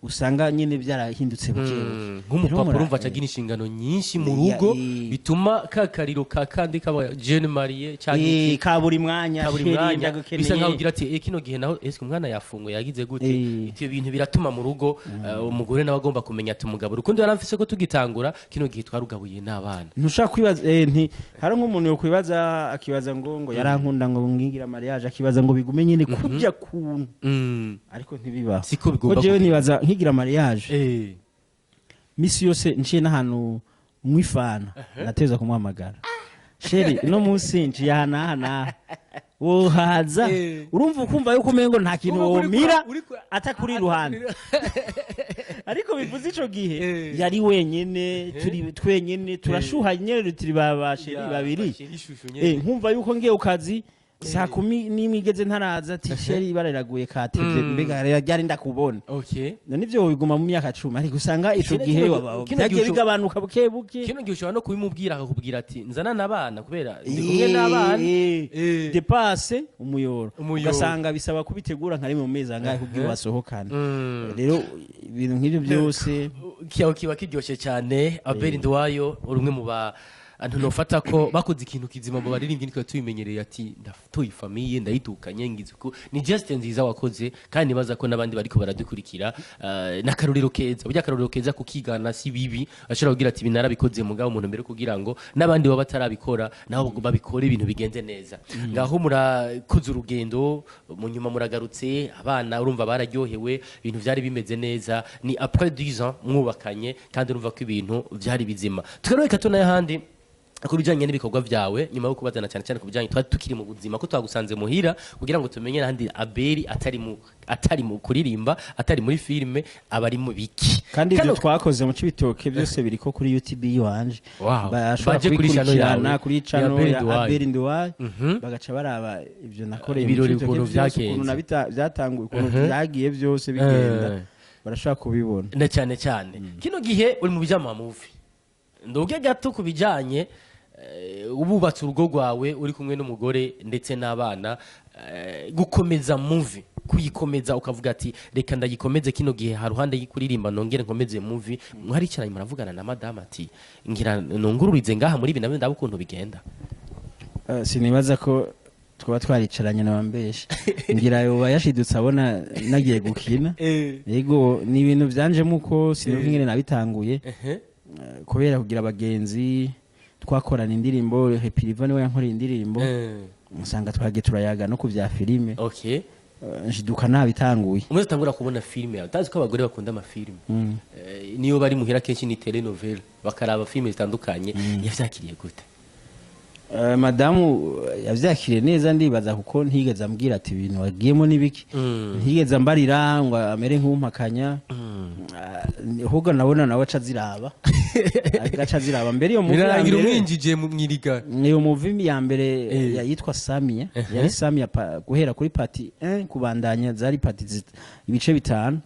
S2: usanga nyine byarahindutse buke buke.
S1: Nk'umupapa
S2: Rero
S1: urumva acagira inshingano nyinshi mu rugo, bituma ka kariro ka kandi kaba jeune marié cyangwa iki,
S2: ka buri mwanya,
S1: ka buri
S2: chéri,
S1: mwanya
S2: ndagukeneye.
S1: Bisa nkaho ugira ati kino gihe naho ese umwana yafunguye, yagize gute? Ibyo bintu biratuma mu rugo umugore nawe agomba kumenya ati umugabo urukundo yaramfise ko tugitangura, kino gihe twarugabuye n'abana.
S2: Ntushaka kwibaza, nti hari nk'umuntu yokwibaza akibaza ngo yarankunda, ngo ngingira mariage, akibaza ngo bigume nyine kurya kuntu, ariko ntibibaho.
S1: Siko bigomba
S2: Ko jewe
S1: kugenda.
S2: nibaza nkigira mariage, misi yose nciye n'ahantu mwifana nateza kumuhamagara: "Chéri, uno munsi nciye aha n'aha n'aha, wohaza?" Urumva ukumva yuko umengo nta kintu
S1: Uba
S2: womira atakuri iruhande, ariko bivuze ico gihe yari wenyene, turi twenyene, turashuha nyene, turi ba chéri babiri.
S1: Ishusho nyene.
S2: Nkumva yuko ngiye ku kazi saa 11 igeze ntaraza, ati chéri, ibara riraguye katevye, mbega ryari ndakubona? None ivyo biguma mu myaka 10, ariko usanga ico gihe
S1: Kino
S2: byagiye
S1: gihe
S2: bigabanuka buke buke.
S1: Kino gihe ushobora no kubimubwira akakubwira ati nzana n'abana kubera ndi kumwe n'abana.
S2: Dépasse umuyoro.
S1: Umuyoro.
S2: Ugasanga bisaba kubitegura nka rimwe mu mezi angahe kugira basohokane. Rero ibintu nk'ibyo byose.
S1: Kiyaho kiba kiryoshye cyane. Abel Nduwayo, uri umwe mu bantu nofata ko bakoze ikintu kizima mu baririmbyi nitwe tubimenyereye, ati ndatuye famille, ndayidukanye, ngize uku. Ni geste nziza wakoze, kandi nibaza ko n'abandi bariko baradukurikira, n'akarorero keza. Burya akarorero keza kukigana si bibi. Ashobora kugira ati ibi narabikoze, mugabo umuntu mbere kugira ngo n'abandi baba batarabikora nabo babikore, ibintu bigenze neza. Ngaho murakoze urugendo, mu nyuma muragarutse, abana urumva bararyohewe, ibintu byari bimeze neza. Ni après 10 ans mwubakanye, kandi urumva ko ibintu byari bizima. Tugaruke gato n'ahandi ku bijanye n'ibikorwa vyawe, nyuma yo kubazana cyane cyane ku bijanye twari tukiri mu buzima ko twagusanze muhira, kugira ngo tumenye n'ahandi Abeli atari mu kuririmba, atari muri filime, aba ari mu biki.
S2: Kandi ibyo
S1: Kano-
S2: twakoze mu Cibitoke byose biriko kuri YouTube yiwanje. Bashobora
S1: Baje kuri channel
S2: kubikurikirana
S1: yawe,
S2: kuri
S1: ya
S2: channel
S1: Abel
S2: ya
S1: Nduwayo.
S2: Abel Nduwayo, bagaca baraba ibyo nakoreye mu
S1: Ibirori
S2: Cibitoke
S1: ukuntu
S2: byose,
S1: vyagenze.
S2: ukuntu byatanguye, ukuntu byagiye byose bigenda, barashobora kubibona.
S1: Na cyane cyane kino gihe uri mu bijama movie, nduge gato ku bijanye Ububatse urugo rwawe, uri kumwe n'umugore ndetse n'abana, gukomeza movie, kuyikomeza ukavuga ati: "Reka ndayikomeze kino gihe haruhande y'ikuririmba, nongere nkomeze movie." Mwaricaranye muravugana na madame ati: "Ngira nungururize ngaha muri ibi nabyo, ndabe ukuntu bigenda"?
S2: Sinibaza ko twaba twaricaranye na bambeshe, ngira yoba yashidutse abona nagiye gukina. Yego, ni ibintu byanjemo uko, sinibuka ingene nabitanguye. Kubera kugira abagenzi twakorana indirimbo, Hepiriva niwe yankoreye indirimbo, usanga twagiye turayaga no ku bya filime. Nshiduka nabitanguye.
S1: Umaze utangura kubona filime yawe, utazi ko abagore bakunda amafilime, niyo bari muhira kenshi ni telenovela, bakaraba filime zitandukanye, yavyakiriye gute?
S2: Madamu yavyakiriye neza ndibaza, kuko ntigeze ambwira ati: "Ibintu wagiyemo n'ibiki?" Ntigeze ambarira ngo amere nk'umpakanya. Ahubwo nabona nawe aca aziraba, agaca aziraba mbere iyo movie ya
S1: Birarangira
S2: mbere.
S1: Umwinjije mu mwirigara.
S2: Iyo movie ya mbere yitwa Samia, yari Samia guhera kuri partie 1 kubandanya, zari partie ibice bitanu.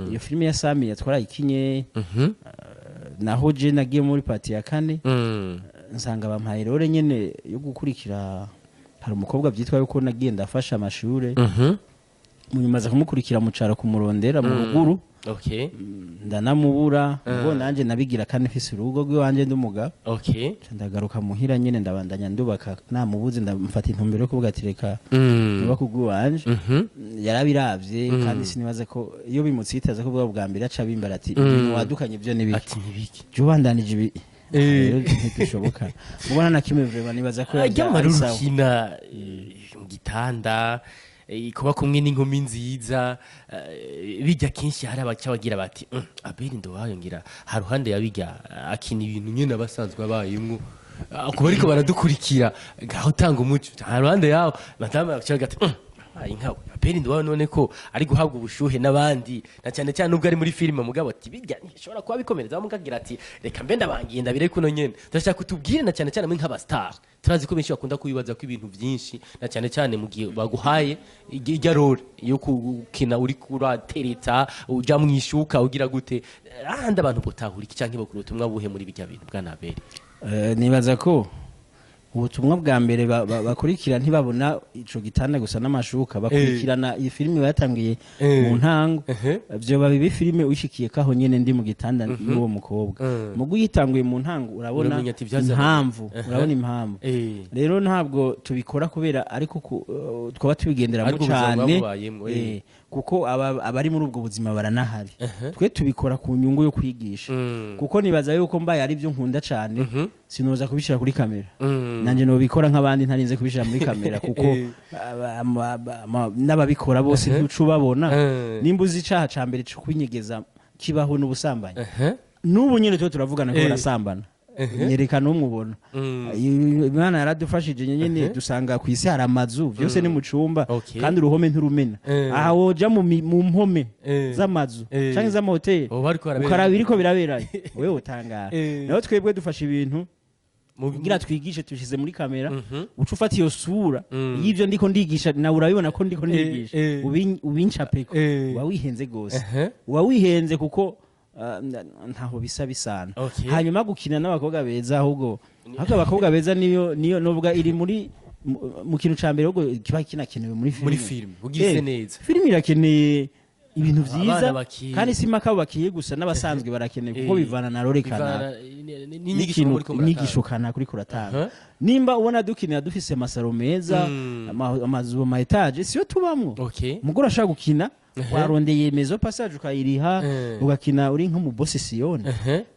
S2: Iyo filime ya Samia twarayikinye, naho je nagiye muri partie ya kane, nsanga bampaye role nyene yo gukurikira. Hari umukobwa byitwa yuko nagiye ndafasha amashure, munyuma aza kumukurikira mu caro, kumurondera mu ruguru. Ndanamubura ubwo nanje nabigira kandi mfise urugo rw'iwanje, ndi umugabo. Nca ndagaruka muhira nyene, ndabandanya ndubaka, namubuze ndamfata intumbero yo kuvuga ati: "Reka nubaka urw'iwanje." Yarabiravye kandi sinibaze ko iyo bimutsitaza ko bwa mbere aca bimbara ati: "Ibintu wadukanye byo nibiki?"
S1: Ati: "Nibiki?"
S2: Jya ubandanije ibi rero ntidushoboka mubona na kimwe. Vraiment nibaza ko
S1: Ajya
S2: ari sawa.
S1: Rukina mu gitanda, kuba kumwe n'inkumi nziza, bijya kenshi hari abaca bagira bati: "Abeli Nduwayo ngira haruhande yabijya akina ibintu nyine abasanzwe abayemwo." Kuba ariko baradukurikira ngaho, utanga umuco haruhande yaho, madamu baca bagira ati: "Ayi nkawe Abeli Nduwayo none ko ari guhabwa ubushuhe n'abandi, na cyane cyane ubwo ari muri filime?" Mugabo ati bijya ntishobora kuba bikomereza, mukagira ati: "Reka mbe ndabangiye ndabire kuno nyene." Turashaka kutubwire, na cyane cyane mwe nk'aba star, turazi ko benshi bakunda kubibaza ko ibintu byinshi, na cyane cyane mu gihe baguhaye ijya role yo gukina, uri kuratereta, uja mu ishuka, ugira gute, ahandi abantu botahura iki canke bakura ubutumwa buhe muri bijya bintu, bwana Abeli?
S2: Nibaza ko ubutumwa bwa mbere bakurikira, ntibabona ico gitanda gusa n'amashuka, bakurikirana iyi filime batangiye mu ntango. Vyoba bibi filime wishikiye kaho nyene ndi mu gitanda n'uwo mukobwa. Mugu uyitanguye mu ntango urabona
S1: Uramenya ati vyazana.
S2: impamvu, urabona impamvu. Rero ntabwo tubikora kubera ariko twaba tubigenderamo
S1: Ariko ubuzima
S2: cane,
S1: buba bubayemwo.
S2: Kuko abari muri ubwo buzima baranahari. Twe tubikora ku nyungu yo kwigisha, kuko nibaza yuko mbaye ari byo nkunda cane sinoza kubishira kuri kamera. Nanje nobikora nk'abandi ntarinze kubishira muri kamera, kuko n'ababikora bose ntuca ubabona. Nimba uzi icaha ca mbere co kwinyegeza kibaho n'ubusambanyi, n'ubu nyene tuba turavugana ko barasambana, nyereka n'umwe ubona. Imana yaradufashije nyene, dusanga ku isi hari amazu, byose ni mu cumba, kandi uruhome nturumena. Aha woja mu mpome z'amazu canke z'amahoteli,
S1: Ubu bariko barabera.
S2: ukaraba ibiriko biraberayo, wewe utangara. Naho twebwe dufashe ibintu kugira twigishe, tubishize muri kamera, uca ufata iyo sura y'ivyo ndiko ndigisha, nawe urabibona ko ndiko ndigisha, ubincapeko, uba wihenze gose. Uba wihenze kuko ntaho bisa bisana. Hanyuma gukina n'abakobwa beza, ahubwo abakobwa beza niyo novuga iri muri mu kintu ca mbere ahubwo kiba kinakenewe muri filime.
S1: Muri filime, kugira ise neza.
S2: Filime irakeneye ibintu vyiza.
S1: Abana bakiye.
S2: Kandi si impaka abo bakiye gusa, n'abasanzwe barakenewe, kuko bivana na role kanaka
S1: n'inyigisho muriko muratanga.
S2: Inyigisho kanaka uriko uratanga. Nimba ubona dukinira dufise amasaro meza, amazu, ama étage siyo tubamwo, umugore ashaka gukina, warondeye maison passage ukayiriha, ugakina uri nko mu boss siyoni,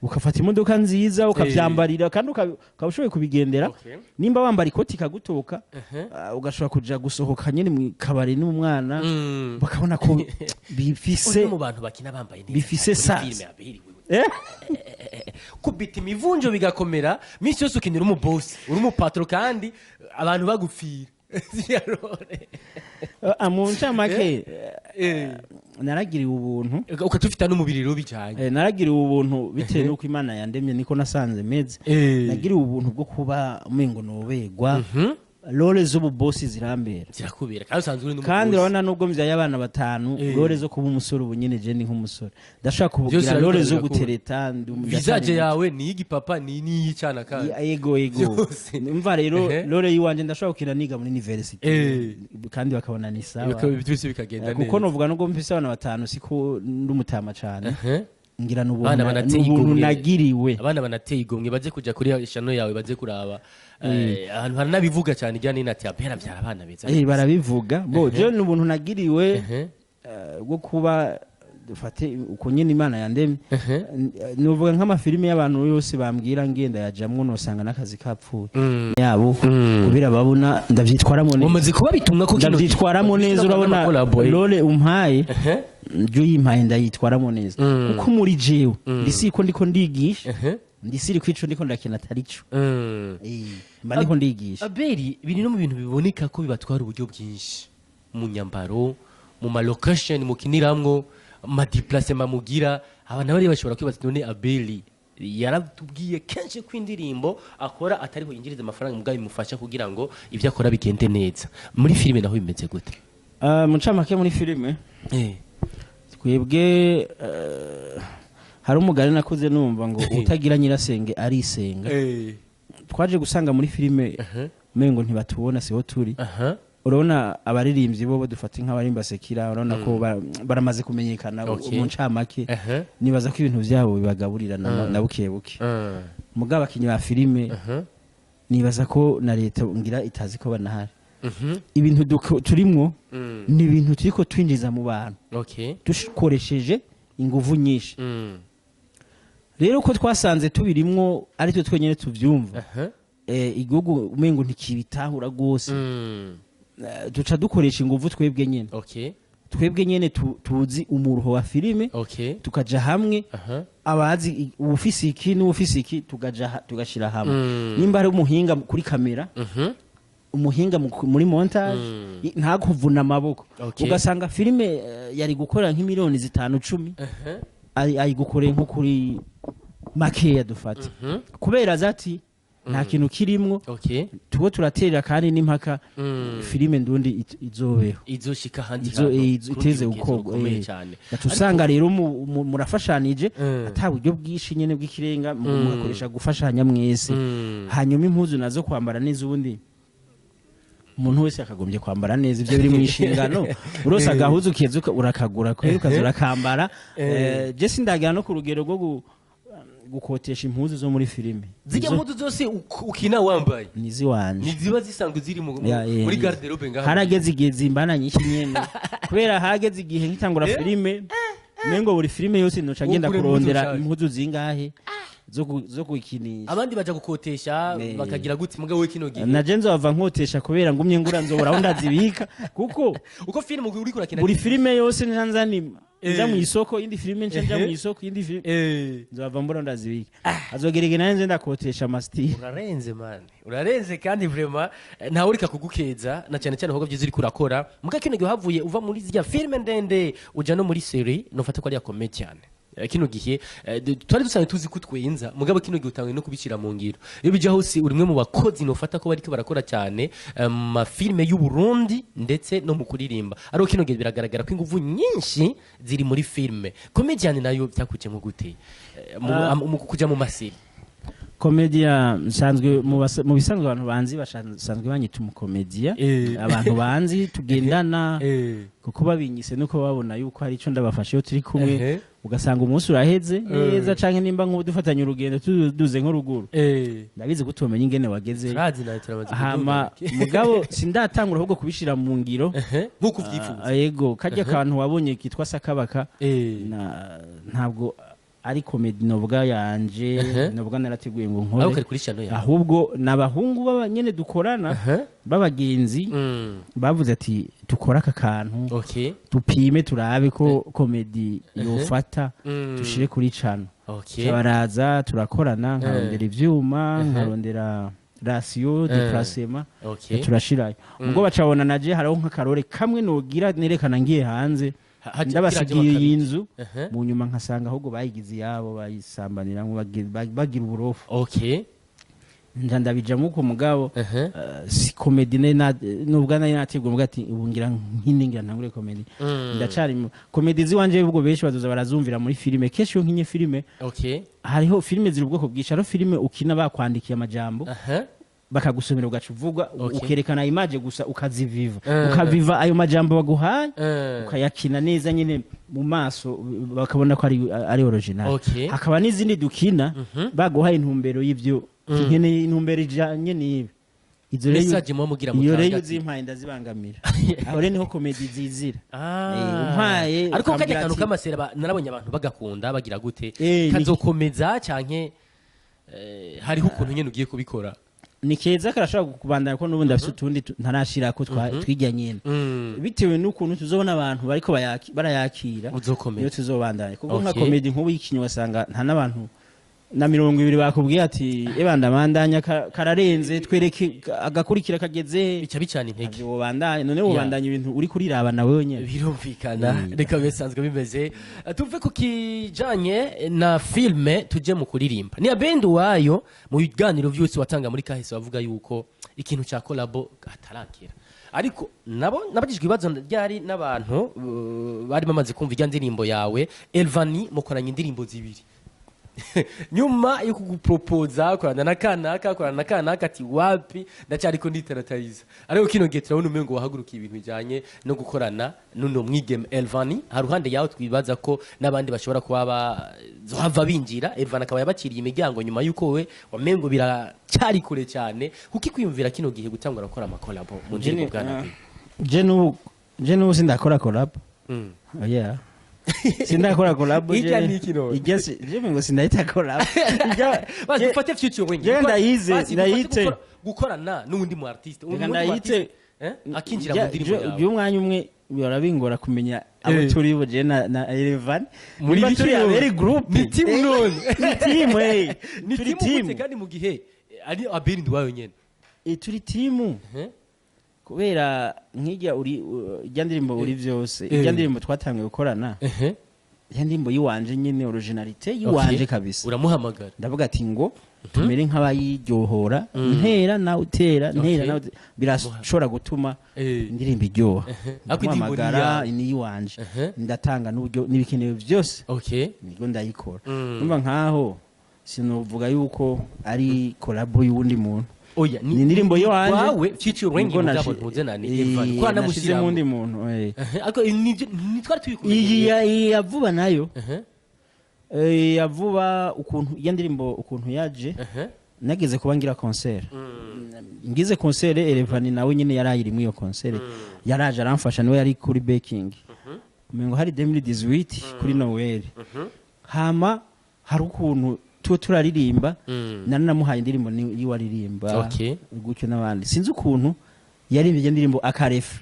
S2: ugafata imodoka nziza ukavyambarira, kandi ukaba ushoboye kubigendera. Nimba wambara ikoti ikagutoka, ugashobora kuja gusohoka nyene mu kabari n'umwana, bakabona ko bifise
S1: Uri mu bantu bakina bambaye neza
S2: bifise
S1: muri
S2: sens.
S1: filime, Abeli, wewe. Kubita imivunjo bigakomera, minsi yose ukinira umubosi, uri umupatro, kandi abantu bagupfira. Ziriya role.
S2: Mu ncamake, naragiriwe ubuntu.
S1: Ukatufita n'umubiri rero bijanye.
S2: Naragiriwe ubuntu bitewe n'uko Imana yandemye, niko nasanze meze. Nagiriwe ubuntu bwo kuba umengo nobegwa. Rôle z'ububosi zirambera.
S1: Zirakubera kandi usanzwe uri n'umubosi.
S2: Kandi urabona, nubwo mvyaye abana batanu, rôle zo kuba umusore, ubu nyene je ni nk'umusore, ndashaka
S1: Byose
S2: kugira rôle zo
S1: urabikora.
S2: gutereta,
S1: Visage yawe ni iy'igipapa, ni n'iy'icana kandi.
S2: Yego.
S1: Byose.
S2: Umva rero, rôle yiwanje ndashobora gukina niga muri university kandi bakabona ni sawa.
S1: Byose bikagenda neza.
S2: Kuko novuga, nubwo mfise abana batanu, siko ndumutama cane. Ngira
S1: Abana
S2: n'ubuntu
S1: banateye
S2: n'ubuntu
S1: igomwe.
S2: nagiriwe.
S1: Abana banateye igomwe, baze kuja kuri chaîne yawe, baze kuraba. Ahantu haranabivuga cyane ijya nina ati Abera abyara abana beza.
S2: Barabivuga bo, je n'ubuntu nagiriwe bwo kuba, dufate uko nyene Imana yandemye. Nuvuga nk'amafilime y'abantu yose bambwira ngenda yajamwo, nosanga n'akazi kapfuye yabo, kubera babona ndavyitwaramo neza.
S1: Wamaze kuba bitumwa ko kino
S2: Ndavyitwaramo neza, urabona rôle umpaye, ryo yimpaye ndayitwaramo neza, kuko muri jewe ndisi ko ndiko ndigisha, ndisiri kwico ndiko ndakina atari cyo. Mba ndiko ndigisha.
S1: Aberi, biri no mu bintu biboneka ko bibatwara uburyo bwinshi mu nyambaro, mu ma location mukiniramwo, ma déplacement mugira. Abantu bari bashobora kwibaza ati, none Abeli yaratubwiye kenshi ko indirimbo akora atariho yinjiriza amafaranga, mugabo bimufasha kugira ngo ibyo akora bigende neza. Muri filime naho bimeze gute?
S2: Mu ncamake, muri filime twebwe, hari umugani nakuze numva ngo utagira nyirasenge arisenga. Twaje gusanga muri filime umengo ntibatubona, siho turi. Urabona abaririmbyi bo dufata nk'abarimba sekira, urabona ko baramaze kumenyekana. Mu ncamake, nibaza ko ibintu byabo bibagaburira na buke buke. Mugabo abakinyi ba filime, nibaza ko na leta ngira itazi ko banahari. Ibintu turimwo ni ibintu turiko twinjiza mu bantu dukoresheje inguvu nyinshi. Rero ko twasanze tubirimwo ari twe twenyine tuvyumva, igihugu umengo ntikibitahura rwose. Duca dukoresha inguvu twebwe nyene, twebwe nyene tuzi umuruho wa filime, tukaja hamwe, abazi uwufise iki n'uwufise iki, tukaja tugashira hamwe. Nimba ari umuhinga kuri kamera, umuhinga muri montage, ntakuvuna amaboko. Ugasanga filime yari gukora nk'imiliyoni 5, 10, ayigukoreye nko kuri makeya dufata, kubera zati nta kintu kirimwo. Tubo turaterera kandi n'impaka filime ndundi izobeho.
S1: Izoshika ahandi
S2: izo
S1: hantu, ku rundi
S2: iteze
S1: rugezo
S2: gukorwa.
S1: rukomeye cyane.
S2: Gaca usanga rero murafashanije, ata buryo bwinshi nyene bw'ikirenga, mugakoresha gufashanya mwese. Hanyuma impuzu nazo kwambara neza, ubundi umuntu wese akagombye kwambara neza, ibyo biri mu inshingano. Urose agahuzu keza urakagura kwera ukaza urakambara. Je sindagira no ku rugero rwo gukotesha impuzu zo muri filime.
S1: Zijya mpuzu zose ukina wambaye
S2: niziwanje.
S1: Ni ziba zisanzwe ziri
S2: Ya,
S1: muri garde-robe ngaha?
S2: Harageze igihe zimbana nyinshi nyene, kubera hageze igihe nkitangura filime, mengo buri filime yose noca ngenda
S1: Ugura impuzu
S2: kurondera
S1: nshasha.
S2: impuzu zingahe zo gukinisha.
S1: Abandi baja gukotesha, bakagira gute, mugabo we kino gihe
S2: Na je nzova nkotesha, kubera ngumye ngura nzobora aho ndazibika, kuko
S1: uko filime uriko urakina
S2: buri filime yose nca nzani nja mu isoko, indi filime nca nja mu isoko, indi filime nzova mbura ndazibika, azogera igihe nanje ndakotesha amasitiri.
S1: Urarenze man, urarenze kandi vraiment, ntawe urika kugukeza, na cyane cyane ibikorwa byiza uriko urakora. Muga kino gihe havuye uva muri zirya filime ndende uja no muri série, nofata ko ari ya comedian. Kino gihe twari dusanzwe tuzi ko utwenza, mugabo kino gihe utanguye no kubishyira mu ngiro. Iyo bijya hose uri umwe mu bakozi nofata ko bariko barakora cyane mu mafilime y'u Burundi ndetse no mu kuririmba, ariko kino gihe biragaragara ko ingufu nyinshi ziri muri filime comedian. Nayo byakujemo gute? Mu kuja mu ma série?
S2: Komedia nsanzwe mu bisanzwe abantu banzi basanzwe banyita umukomedia. Abantu banzi tugendana, kuko babinyise nuko babona yuko hari ico ndabafasha iyo turi kumwe. Ugasanga umunsi uraheze neza, canke nimba nk'ubu dufatanye urugendo tuduze nko ruguru, ndabizi ko utomenya ingene wageze.
S1: Turazi nawe, turamaze
S2: Hama
S1: kuduga.
S2: mugabo sindatangura ahubwo kubishira mu ngiro.
S1: Nk'uko uvyifuza.
S2: Ah, yego, karya kantu wabonye kitwa Sakabaka, ntabwo ari comédie novuga yanje, novuga narateguye ngo
S1: Aho
S2: nkore,
S1: kari kuri chaîne yawe.
S2: Ahubwo n'abahungu baba nyene dukorana, b'abagenzi, bavuze ati dukore aka kantu, dupime turabe ko comédie yofata, dushire kuri cano. Baraza turakorana, nkarondera ivyuma, nkarondera ration, déplacement, turashirayo. Ubwo bacabona naje hariho nk'akarore kamwe nogira nerekana ngiye hanze, ndabasigiye iyi nzu. Mu nyuma nkasanga ahubwo bayigize iyabo, bayisambaniramwo, bagira uburofu. Nja ndabijamo uko, mugabo si comédie nubwo nari nateguye mvuga ati ubu ngira nkine, ngira ntangure comédie. Ndacari comédie ziwanje, ubwo benshi bazoza barazumvira muri filime. Kenshi iyo nkinye filime, hariho filime ziri ubwoko bwinshi. Hariho filime ukina bakwandikiye amajambo, bakagusomera, ugaca uvuga, ukerekana image gusa, ukaziviva, ukaviva ayo majambo baguhaye, ukayakina neza nyine mu maso, bakabona ko ari original. Hakaba n'izindi dukina baguhaye intumbero y'ibyo, nkeneye intumbero ijanye n'ibi. Izo rero,
S1: Message muba mugira
S2: iyo rero
S1: mutanga ati-
S2: uzimpaye ndazibangamira. Aho rero niho comédie zizira. Umpaye
S1: Ariko kajya
S2: ukambwira
S1: kantu
S2: ati-
S1: k'amasera narabonye abantu bagakunda bagira gute? Kazokomeza canke hariho ukuntu nyene ugiye kubikora?
S2: Ni keza, karashobora kubandanya, ko n'ubundi afite utundi ntarashirako twijya nyene, bitewe n'ukuntu tuzobona abantu bariko barayakira.
S1: Uzokomeza.
S2: Niyo tuzobandanya, kuko nka comédie nk'ubu yikinye wasanga nta n'abantu na 20 bakubwiye ati ebanda bandanya, kararenze, twereke agakurikira kageze he."
S1: Bica bicana intege.
S2: Ntavyo wobandanya. None wobandanya ibintu uri kuriraba nawe wenyene?
S1: Birumvikana, reka bisanzwe bimeze. Tuve ku kijanye na filme, tuje mu kuririmba. Ni Abel Nduwayo, mu biganiro vyose watanga muri kahise bavuga yuko ikintu cya collabo atarakira, ariko nabo nabagijwe ibibazo ryari n'abantu bari bamaze kumva ijya ndirimbo yawe Elvani, mukoranye indirimbo zibiri nyuma yo kugupropoza korana na kanaka, korana na kanaka, ati wapi, ndacyariko nditeratariza. Ariko kino gihe turabona umengo wahagurukiye ibintu bijanye no gukorana n'uno mwigeme Elvani. Haruhande yawe twibaza ko n'abandi bashobora kuba bazohava binjira, Elvani akaba yabakiriye imiryango nyuma y'uko we wamengo biracyari kure cyane. Kuki kwiyumvira kino gihe gutangura gukora amakolabo mu ndirimbo, bwana?
S2: Je n'ubu sindakora collab. Yeah, sindakora collab.
S1: Ijya ni iki none?
S2: Ijya je ngo sindahita collab. Ijya
S1: Basi dufate featuring.
S2: Je ndayize,
S1: Basi dufate
S2: ndayite.
S1: Gukorana n'undi mu artiste.
S2: Reka
S1: Undi mu
S2: ndayite.
S1: artiste, akinjira mu ndirimbo yawe.
S2: By'umwanya umwe bihora bingora kumenya abo turi bo, je na Elevan.
S1: Muri
S2: Niba
S1: biki
S2: turi
S1: none?
S2: aberi group.
S1: Ni team none.
S2: Ni team, eh.
S1: Ni
S2: Turi
S1: team gute kandi mu gihe ari Abel Nduwayo nyene?
S2: Turi team kubera nk'ijya uri ijya ndirimbo uri byose, ijya ndirimbo twatangiye gukorana, ijya ndirimbo yiwanje nyine, originalité yiwanje kabisa.
S1: Uramuhamagara.
S2: Ndavuga ati ngo tumere nk'abayiryohora, ntera nawe utera, ntera nawe birashobora gutuma indirimbo iryoha.
S1: Ariko indirimbo ni
S2: Ndamuhamagara,
S1: iyawe.
S2: ni iyiwanje, ndatanga n'uburyo n'ibikenewe byose, nibwo ndayikora. Numva nkaho sinuvuga yuko ari collabo y'uwundi muntu.
S1: Oya.
S2: Ni indirimbo yiwanje.
S1: Wawe featuring,
S2: Nibwo
S1: mugabo ntuze na ni Evan kwa
S2: nashizemo undi
S1: namushyiramo.
S2: muntu.
S1: Ariko nitwari tubikumenye.
S2: Iyi ya vuba nayo, ya vuba, ukuntu iyo ndirimbo ukuntu yaje, nageze kuba ngira concert, ngize concert, Elevani nawe nyine yari ayiri iyo concert, yaraje aramfasha, niwe yari kuri backing, umengo hari 2018 kuri Noel. Hama hari ukuntu tuba turaririmba, nari namuhaye indirimbo yiwe aririmba gutyo n'abandi, sinzi ukuntu yaririmbye iyo ndirimbo akarefe: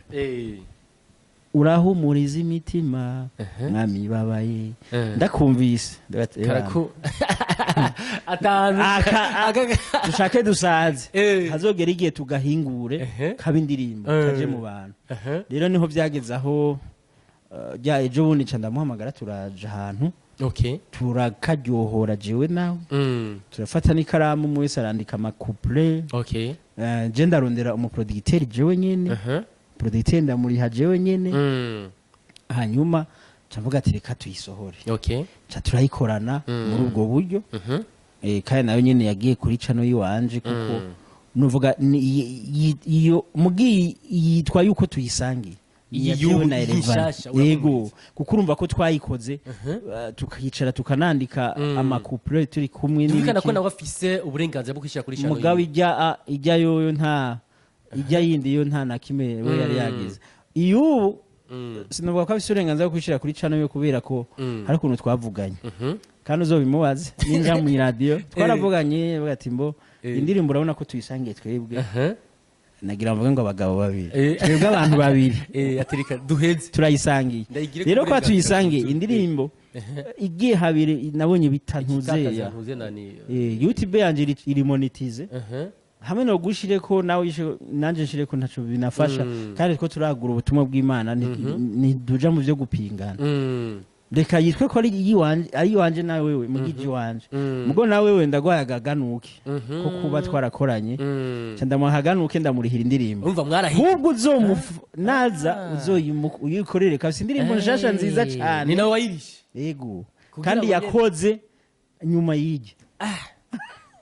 S2: "Urahumuriza imitima, mwami babaye." Ndakumvise ndavuga ati,
S1: Karaku atanu.
S2: Dushake dusaze, hazogera igihe tugahingure, kaba indirimbo, kaje mu bantu. Rero niho byageze aho rya ejo bundi nca ndamuhamagara, turaja ahantu, turakaryohora jewe nawe, turafata n'ikaramu, umwe wese arandika ama couplets. Je ndarondera umu producteur jewe nyene, producteur ndamuriha jewe nyene. Hanyuma nca mvuga ati reka tuyisohore. Nca turayikorana muri ubwo buryo. Kandi nayo nyene yagiye kuri channel yiwanje, kuko nuvuga iyo mugi yitwa yuko tuyisangiye.
S1: Iyi
S2: Iya jewe
S1: y'ubu,
S2: na
S1: iyi
S2: Elevan.
S1: nshasha,
S2: Yego,
S1: urahumuriza.
S2: kuko urumva ko twayikoze, tukicara tukanandika ama couplets turi kumwe
S1: Tumvikana ko
S2: n'ibiki.
S1: nawe afise uburenganzira bwo kwishyira kuri channel
S2: Mugabo
S1: yiwe.
S2: ijya yoyo nta ijya yindi yo nta na kimwe we yari yagize. Iyo sinavuga ko afise uburenganzira bwo kwishyira kuri channel yo, kubera ko hari ukuntu twavuganye, kandi uzobimubaze ninja mu iradiyo, twaravuganye, avuga ati mbo indirimbo urabona ko tuyisangiye twebwe. Nagira mvuge ngo abagabo babiri, twebwe abantu babiri,
S1: Atereka duheze.
S2: turayisangiye.
S1: Ndayigire ku
S2: Rero ko
S1: burenganzira
S2: tuyisangiye,
S1: bw'umuntu.
S2: indirimbo igiye habiri nabonye bitantuzeya.
S1: Igitakaza ntuze nani.
S2: YouTube yanje iri monetize, hamwe no gushire ko nawe nanje nshire ko ntaco binafasha, kandi two turagura ubutumwa bw'Imana, ntiduja mu byo gupingana. Reka yitwe ko ari iyiwanje, ari iwanje na wewe mugiji wanje, mugo na wewe ndagwaye agaganuke ko kuba twarakoranye. Ca ndamuha akaganuke, ndamurihira indirimbo.
S1: Urumva mwarahiye.
S2: Ahubwo naza uyikorere kabisa indirimbo nshasha nziza
S1: Ni
S2: cane.
S1: nawe wayirishe?
S2: Yego.
S1: Kugira
S2: Kandi
S1: ngo
S2: yakoze nyuma y'ijya.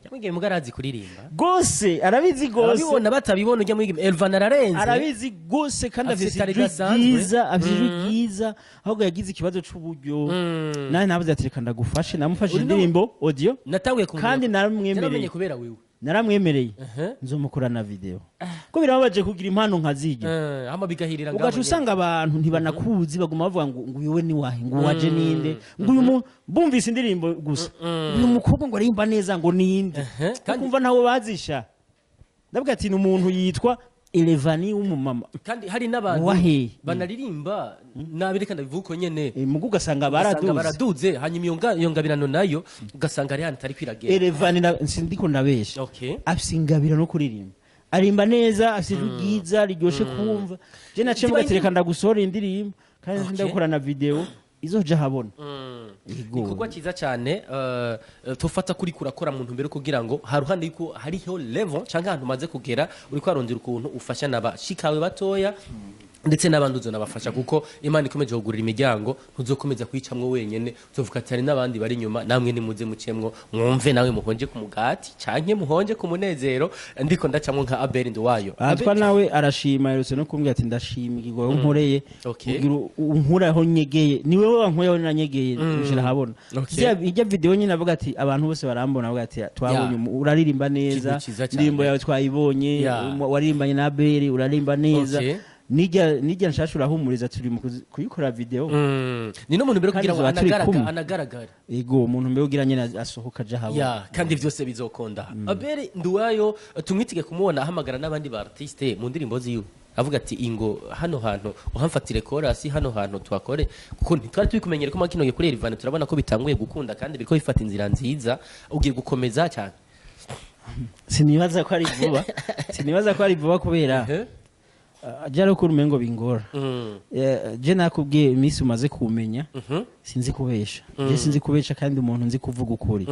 S1: Yamwigeme muga arazi kuririmba.
S2: Gose, arabizi gose.
S1: Ababibona batabibona, ujya mwigeme Elvan ararenze.
S2: Arabizi gose kandi
S1: Afise
S2: afise
S1: itari
S2: ijwi
S1: idasanzwe.
S2: ryiza, afise ijwi ryiza, ahubwo yagize ikibazo c'uburyo. Nawe nabuze ati reka ndagufashe, namufashije indirimbo audio.
S1: Natanguye kumenya.
S2: Kandi naramwemereye.
S1: Naramenye kubera wewe.
S2: Naramwemereye nzomukora na video, ko birababaje kugira impano nkazirya
S1: Hama bigahirira ngaho
S2: ugaca
S1: nyene.
S2: usanga abantu ntibanakuzi, baguma bavuga ngo uyu we ni wahe, ngo waje ninde, ngo uyu bumvise indirimbo gusa, uyu mukobwa ngo aririmba neza, ngo ninde?
S1: Kandi
S2: kumva ntawe bazisha, ndavuga ati ni umuntu yitwa Elevani w'umumama.
S1: Kandi hari n'abantu
S2: Wahe?
S1: banaririmba nabi, reka ndabivuga uko nyene.
S2: Mugu ugasanga
S1: ugasanga
S2: baraduze.
S1: Baraduze, hanyuma iyo ngabirano nayo ugasanga ari hano itari kwiragera.
S2: Elevani sindiko ndabesha, afise ingabiro no kuririmba, arimba neza, afise ijwi ryiza riryoshe kumva. Je naciye
S1: Ziba
S2: mvuga ati reka ndagusohora indirimbo kandi ndakora na video izoja habona. Yego.
S1: Igikorwa cyiza cyane, tufata kuri kurakora mu ntumbero kugira ngo haruhande yuko hariho level cyangwa ahantu umaze kugera, uri kwarondera ukuntu ufasha n'abashikawe batoya ndetse n'abandi uzonabafasha, kuko Imana ikomeje kugurira imiryango ntuzokomeza kuyicamwo wenyene, uzovuga ati hari n'abandi bari inyuma, namwe nimuze mucemwo mwumve, nawe muhonje ku mugati canke muhonje ku munezero ndiko ndacamwo nka Abel Nduwayo.
S2: Atwa nawe arashima, yerutse no kumbwira ati ndashima igikorwa unkoreye, kugira unkuraho nyegeye, ni wewe wankuyeho nanyegeye ushira habona. Ijya video nyine avuga ati abantu bose barambona, avuga ati twabonye uraririmba neza.
S1: Ikintu ciza cane.
S2: Indirimbo yawe twayibonye, waririmbanye na Abel, uraririmba neza. Nijya nshasha urahumuriza, turi mu kuyikora video.
S1: Ni no muntu mbere
S2: Kandi
S1: kugira ngo
S2: tuzoba turi kumwe.
S1: anagaragare.
S2: Ego, umuntu mbere ugira nyine asohoka aja habona.
S1: Ya, kandi vyose bizokonda. Abel Nduwayo tumwitige kumubona ahamagara n'abandi ba artiste mu ndirimbo ziwe, avuga ati ingo hano hantu uhamfatire chorus, hano hantu tuhakore, kuko ntitwari tubikumenyere ko makino kuri Elvan turabona ko bitanguye gukunda kandi biriko bifata inzira nziza. Ugiye gukomeza cyane?
S2: Sinibaza ko ari vuba, sinibaza ko ari vuba kubera jya uko umengo bingora. Je nakubwiye iminsi umaze kumenya, sinzi kubesha, je sinzi kubesha kandi umuntu nzi kuvuga ukuri.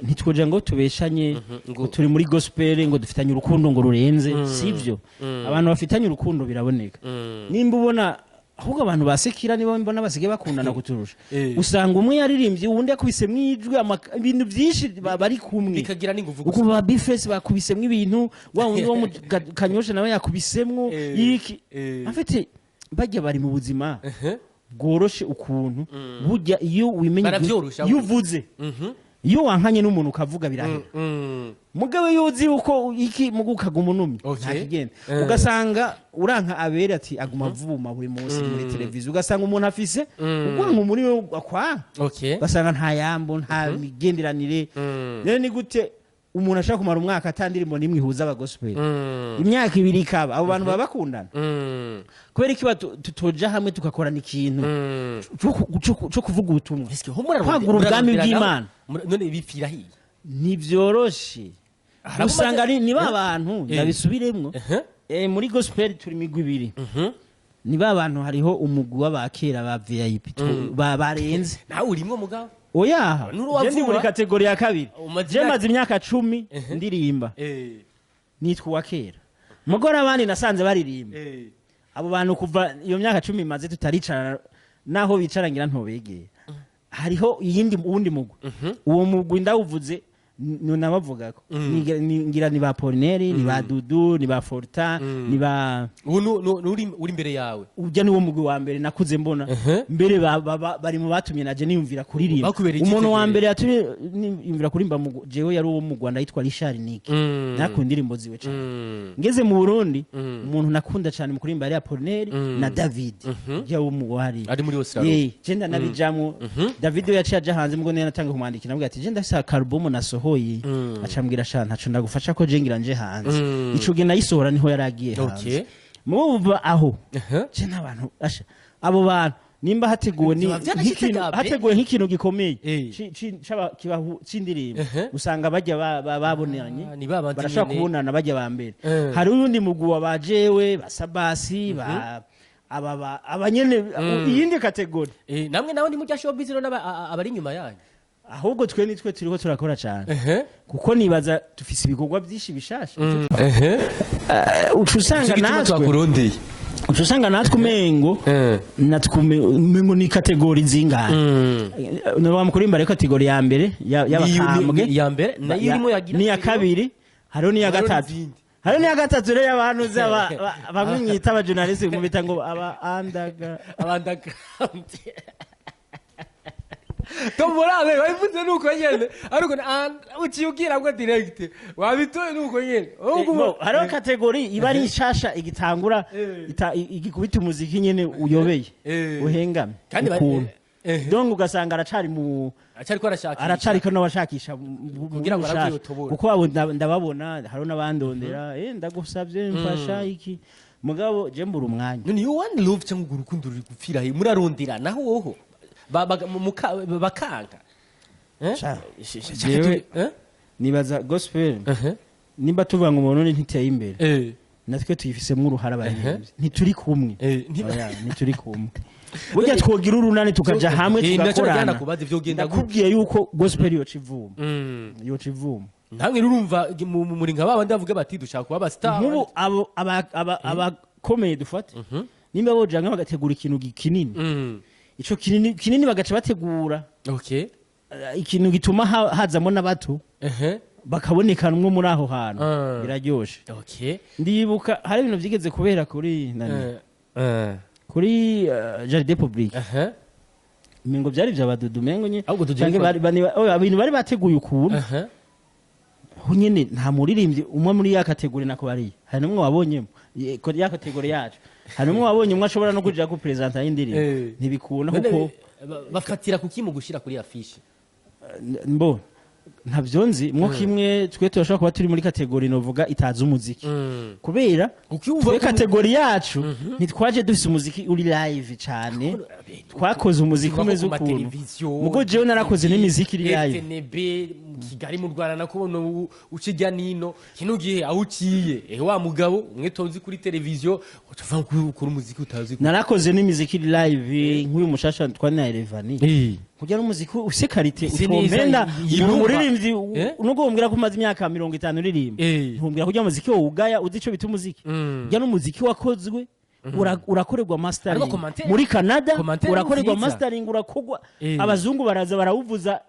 S2: Ntitwoja ngo tubeshanye ngo turi muri gospel, ngo dufitanye urukundo ngo rurenze, sivyo. Abantu bafitanye urukundo biraboneka. Nimba ubona ahubwo abantu basekira, niba mbona basigaye bakundana kuturusha, usanga umwe yaririmbye uwundi yakubisemo ijwi, ibintu byinshi bari kumwe.
S1: Bikagira n'inguvu gusa.
S2: Uko ba Bifes bakubisemwo ibintu, wa wundi wo mu Kanyosha nawe yakubisemwo iki. Afite bajya bari mu buzima bworoshe ukuntu burya iyo wimenye
S1: Baravyorosha.
S2: iyo uvuze, iyo wankanye n'umuntu ukavuga birahera. Mugabe yuzi uko iki mugu ukaguma unumye, nta kigenda. Ugasanga uranka abere ati aguma avuma buri munsi muri televiziyo, ugasanga umuntu afise urwanko muri we akwanka, ugasanga nta yambo, nta migenderanire. Rero ni gute umuntu ashaka kumara umwaka atandirimbo nimwe ihuza abagospel, imyaka 2 ikaba, abo bantu baba bakundana? Kubera iki tutoja hamwe tugakorana ikintu co kuvuga ubutumwa,
S1: Eske ho murarondera-
S2: kwagura ubwami
S1: murarondera
S2: bw'Imana?
S1: None bipfira hiye?
S2: Ntivyoroshe.
S1: Hari abo
S2: Usanga ari ni ba bantu, ndabisubiremwo. Muri gospel turi imigwi ibiri. Ni ba bantu, hariho umugwi w'abakera ba VIP barenze.
S1: Nawe urimwo mugabo.
S2: Oya,
S1: Nuri
S2: je ndi muri
S1: wavuba.
S2: catégorie ya kabiri.
S1: Umaze
S2: Je maze imyaka 10 ndirimba, nitwa uwa kera. Mugore abandi nasanze baririmba, abo bantu kuva iyo myaka 10 imaze tutaricara, naho bicara ngira ntobegeye. Hariho iyindi uwundi mugwi, uwo mugwi ndawuvuze nabavugako. Ngira ni ba Polineri, ni ba Dudu, ni ba Forta, ni ba
S1: Ubu uri imbere yawe.
S2: Ujya niwo mugwi wa mbere nakuze mbona. Mbere bari mu batumye naje niyumvira kuririmba.
S1: Bakubereye
S2: Umuntu wa
S1: icyitegererezo.
S2: mbere yatumye niyumvira kuririmba jewe yari uwo mu Rwanda yitwa Richard Nick. Nakunda indirimbo ziwe cyane. Ngeze mu Burundi, umuntu nakunda cyane mu kuririmba yari Apollinaire na David jya wo mu wari
S1: Ari muri Australia.
S2: Je ndanabijamwo. David we yaciye aja hanze, mbwo niyo natanga kumwandikira, namubwira ati je ndafise akarbum nasohoye, acambwira sha ntaco ndagufasha ko je ngira nje hanze. Ico gihe nayisohora niho yari agiye hanze. Mubumva aho je n'abantu asha abo bantu nimba hateguwe ni
S1: Vyoba vyanashitse
S2: nk'ikintu
S1: gabe.
S2: hateguwe nk'ikintu gikomeye
S1: Kibahu
S2: c'indirimbo, usanga bajya baboneranye.
S1: Ah, ni ba bandi
S2: Barashobora
S1: nyene.
S2: kubonana bajya ba mbere. Hari uwundi mugwi wa ba jewe, ba Sabasi, ba Aba nyene iyindi catégorie.
S1: Namwe nawe ni murya showbiz rero abari inyuma yanyu.
S2: Ahubwo twe nitwe turiko turakora cyane, kuko nibaza dufise ibikorwa byinshi bishasha. Uca usanga
S1: Nicyo gituma
S2: natwe
S1: twakurondeye.
S2: Uca usanga natwe umengo natwe umengo ni catégorie zingahe? Nuba mukurimba rero, catégorie ya mbere y'abakambwe.
S1: Iya mbere nayo irimo yagira
S2: n'iya kabiri, hariho n'iya
S1: Hariho
S2: gatatu.
S1: n'izindi.
S2: Hariho n'iya gatatu rero y'abantu uzi bamwe mwita abajournaliste, mubita ngo aba underground.
S1: Underground. Tomborabe wabivuze nuko nyene, ariko uciye ubwira ngo direct wabitoye nuko nyene.
S2: Bo, hariho catégorie iba ari nshasha igitangura, igikubita umuziki nyene uyobeye, uhengamye
S1: Kandi
S2: ukuntu.
S1: Eh.
S2: Donc ugasanga aracari mu
S1: Acariko arashakisha.
S2: Aracariko n'abashakisha
S1: Kugira ngo
S2: bushasha.
S1: arabe yotobora.
S2: Kuko abo ndababona, hariho n'abandondera, ndagusavye mfasha iki, mugabo je mbura umwanya.
S1: None iyo one love cyangwa urwo rukundo ruri gupfira he? Murarondera naho woho bakanka. Eh?
S2: Sha,
S1: Shaka
S2: jewe-
S1: eh?
S2: Nibaza gospel, nimba tuvuga ngo umuntu ntiteye imbere, natwe tuyifisemo uruhara, abaririmbyi ntituri kumwe. Oya, ntituri kumwe. Burya twogira urunani, tukaja hamwe,
S1: Naco
S2: tugakorana.
S1: nakubaza ivyogenda gute.
S2: Ndakubwiye yuko gospel yoca ivuma, yoca ivuma.
S1: Namwe rurumva muri nka babandi bavuga bati dushaka kuba aba star.
S2: Nk'ubu abo abakomeye dufate, nimba boja hamwe bagategura ikintu kinini, ico kinini kinini bagaca bategura ikintu gituma hazamo n'abato, bakabonekanwo muri aho hantu, biraryoshe. Ndibuka hari ibintu vyigeze kubera kuri nani, kuri jardin public. Mengo byari vya badudu, mengo nye
S1: Ahubwo Dudu
S2: canke oya, ibintu bari bateguye ukuntu ho nyene nta muririmbyi umwe muri ya catégorie nako bariya, hari n'umwe wabonyemo ya catégorie yacu, hari n'umwe wabonye umwe ashobora no kuja kupresenta y'indirimbo. Ntibikunda.
S1: None
S2: Kuko
S1: bafatira kuki mu gushira kuri affiche?
S2: Mbo ntabyo nzi mwo kimwe, twe turashobora kuba turi muri catégorie novuga itazi umuziki, kubera
S1: Kuko iyo uvuga
S2: twe
S1: ko
S2: catégorie yacu ntitwaje dufise umuziki uri live cane, twakoze umuziki
S1: Tuba
S2: umeze
S1: ku
S2: ukuntu.
S1: mateleviziyo,
S2: Mugo jewe narakoze n'imiziki iri live.
S1: RTNB Kigali mu Rwanda, nakubona uca ijya nino kino gihe aho uciye, wa mugabo umwe tonzi kuri televiziyo, uca uva ukora umuziki utazi
S2: Narakoze n'imiziki iri live, nk'uyu mushasha twa Elevani, kugira n'umuziki ufise qualité,
S1: Ese neza
S2: utomenda
S1: yirumva.
S2: umuririmbyi. Nubwo wombwira ko umaze imyaka 50 uririmba, ntumbwira kugira umuziki wowe ugaya uzi ico bita umuziki. Ujya n'umuziki wakozwe, urakorerwa mastering
S1: Ariko
S2: muri Canada,
S1: commentaire
S2: urakorerwa
S1: nziza.
S2: mastering, urakorwa, abazungu baraza barawuvuza,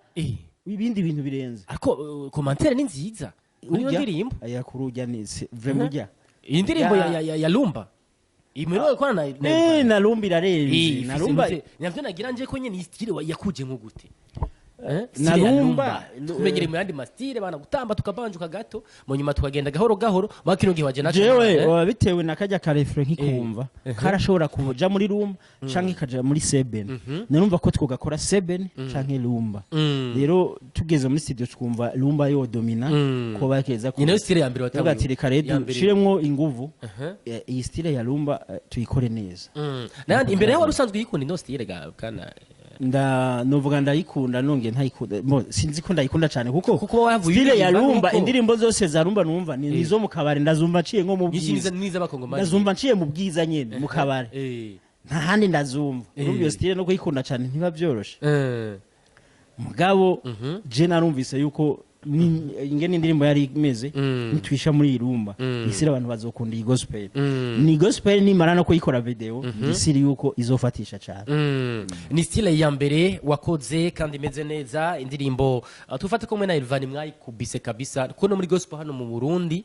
S2: ibindi bintu birenze.
S1: Ariko commentaire ni nziza muri iyo
S2: Urya-
S1: ndirimbo.
S2: Aya kuri urya ni vraiment urya.
S1: Iyi ndirimbo ya Lumba imerewe kwa na
S2: Na Lumba irarenze. Na Lumba.
S1: Navyo nagira nje ko nyene iyi style yakuje nko gute?
S2: Na
S1: Style ya
S2: Lumba,
S1: tumenyere mu yandi ma style bana gutamba tukabanjuka gato, mu nyuma tukagenda gahoro gahoro, mwa kino gihe waje naco.
S2: Jewe bitewe na kajya ka refrain nkikumva, karashobora kuja muri rumba canke kaja muri seben. Narumva ko twogakora seben canke rumba. Rero tugeze muri studio twumva rumba yo domina, ko bakeza.
S1: Ni nayo style ya mbere watanguye.
S2: Tuvuga ati reka rero
S1: Ya mbere.
S2: dushiremwo inguvu, iyi style ya rumba, tuyikore neza.
S1: Nandi imbere yawe wari usanzwe uyikunda ino style ga kana?
S2: Nda novuga ndayikunda nongeye ntayikunda. Mo sinzi ko ndayikunda cyane, kuko
S1: Kuko wavuye
S2: style ya
S1: uririmba
S2: rumba, indirimbo zose za rumba numva ni nizo mu kabari, ndazumva nciye nko mu
S1: Nyinshi
S2: bwiza.
S1: Niza abakongomani.
S2: Ndazumva nciye mu bwiza nyene mu kabari, nta handi ndazumva. Urumva iyo style no kuyikunda cyane ntiba byoroshe. Mugabo je narumvise yuko ingene indirimbo yari imeze, nitwisha muri iyi rumba isiri, abantu bazokunda iyi gospel. Ni gospel, nimara no kuyikora video isiri yuko izofatisha cyane.
S1: Ni style ya mbere wakoze kandi imeze neza indirimbo, tufate kumwe na Elvan mwayikubise kabisa, kuko no muri gospel hano mu Burundi,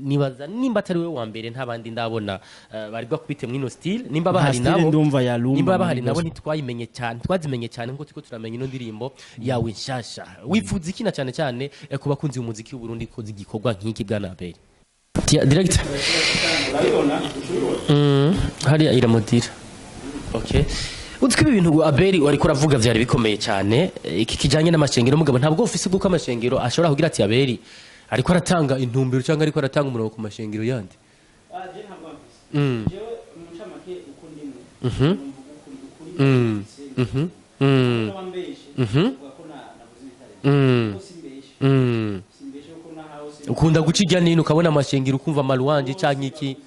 S1: nibaza nimba atari we wa mbere, nta bandi ndabona bari bwakubite mwino style. Nimba
S2: Nta
S1: bahari
S2: style
S1: nabo
S2: ndumva ya rumba
S1: nimba
S2: muri
S1: bahari nabo
S2: gospel.
S1: Ntitwayimenye cyane, twazimenye cyane nkuko turiko turamenya ino ndirimbo yawe nshasha. Wifuza iki na cyane cyane ku bakunzi b'umuziki w'u Burundi koze igikorwa nk'iki bwana Abel? Director, hariya iramudira. Okay, uzi ko ibi bintu Abeli wariko uravuga vyari bikomeye cyane, iki kijanye n'amashengero. Mugabo ntabwo ufise bw'uko amashengero ashobora kugira ati Abeli ariko aratanga intumbero cyangwa ariko aratanga umurongo ku mashengero yandi. Ukunda guca irya nino ukabona amashengero, ukumva amaruwanje canke iki?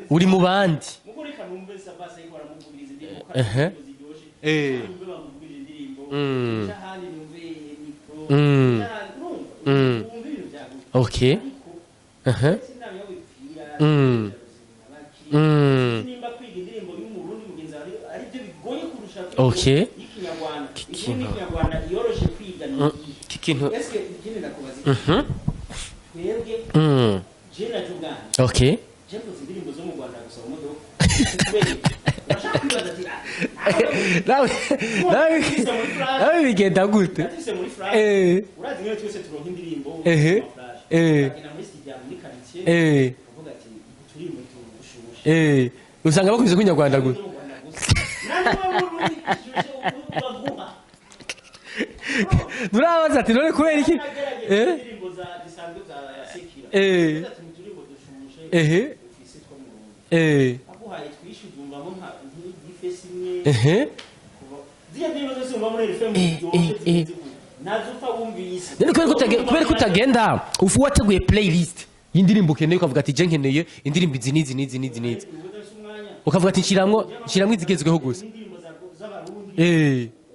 S1: Uri mu bandi.
S2: Mugo reka numve Sabasi ariko aramuvugiriza indirimbo, kandi ziryoshe. Numve bamuvugirije indirimbo, ahandi numve micro, ahandi urumva, wumva ibintu byagutse. Ariko sinamenya wipfira nimba kwiga indirimbo y'Umurundi mugenzi wawe ari byo bigoye kurusha kwiga y'ikinyarwanda.
S1: Kikintu.
S2: Ikindi, ikinyarwanda yoroshe kwiga ni iyihe?
S1: Kikintu.
S2: Eske ikindi ndakubaza iki? Twebwe, je na Juganda, je mvuze indirimbo zo mu Rwanda gusa mu modoka kubera iki? Urashaka kwibaza ati ah,
S1: Nawe bigenda gute?
S2: Natise muri flash. Urazi niyo twese turonka indirimbo mu flash. Bagenda muri studio muri quartier, ukavuga ati turirimbo tushushe.
S1: Usanga bakunze kunyarwanda gute?
S2: Zo mu Rwanda gusa. Nani wowe uri ushushe baguha?
S1: Turabaza ati none kubera iki?
S2: Nagerageje indirimbo za zisanzwe za sekira. Ati mu turirimbo dushushe ufise two mu Burundi. Aguhaye twishe uzumvamo nka nk'igifesi imwe. Ziriya ndirimbo zose wumva muri FM ziryoshye, zimeze gute? Nazo upfa wumvise.
S1: None kubera ko utagenda ufu wateguye playlist y'indirimbo ukeneye, ukavuga ati je nkeneye indirimbo izi n'izi n'izi n'izi n'izi,
S2: Ubu udafise umwanya.
S1: ukavuga ati nshiramwo izigezweho gusa.
S2: Indirimbo z'Abarundi.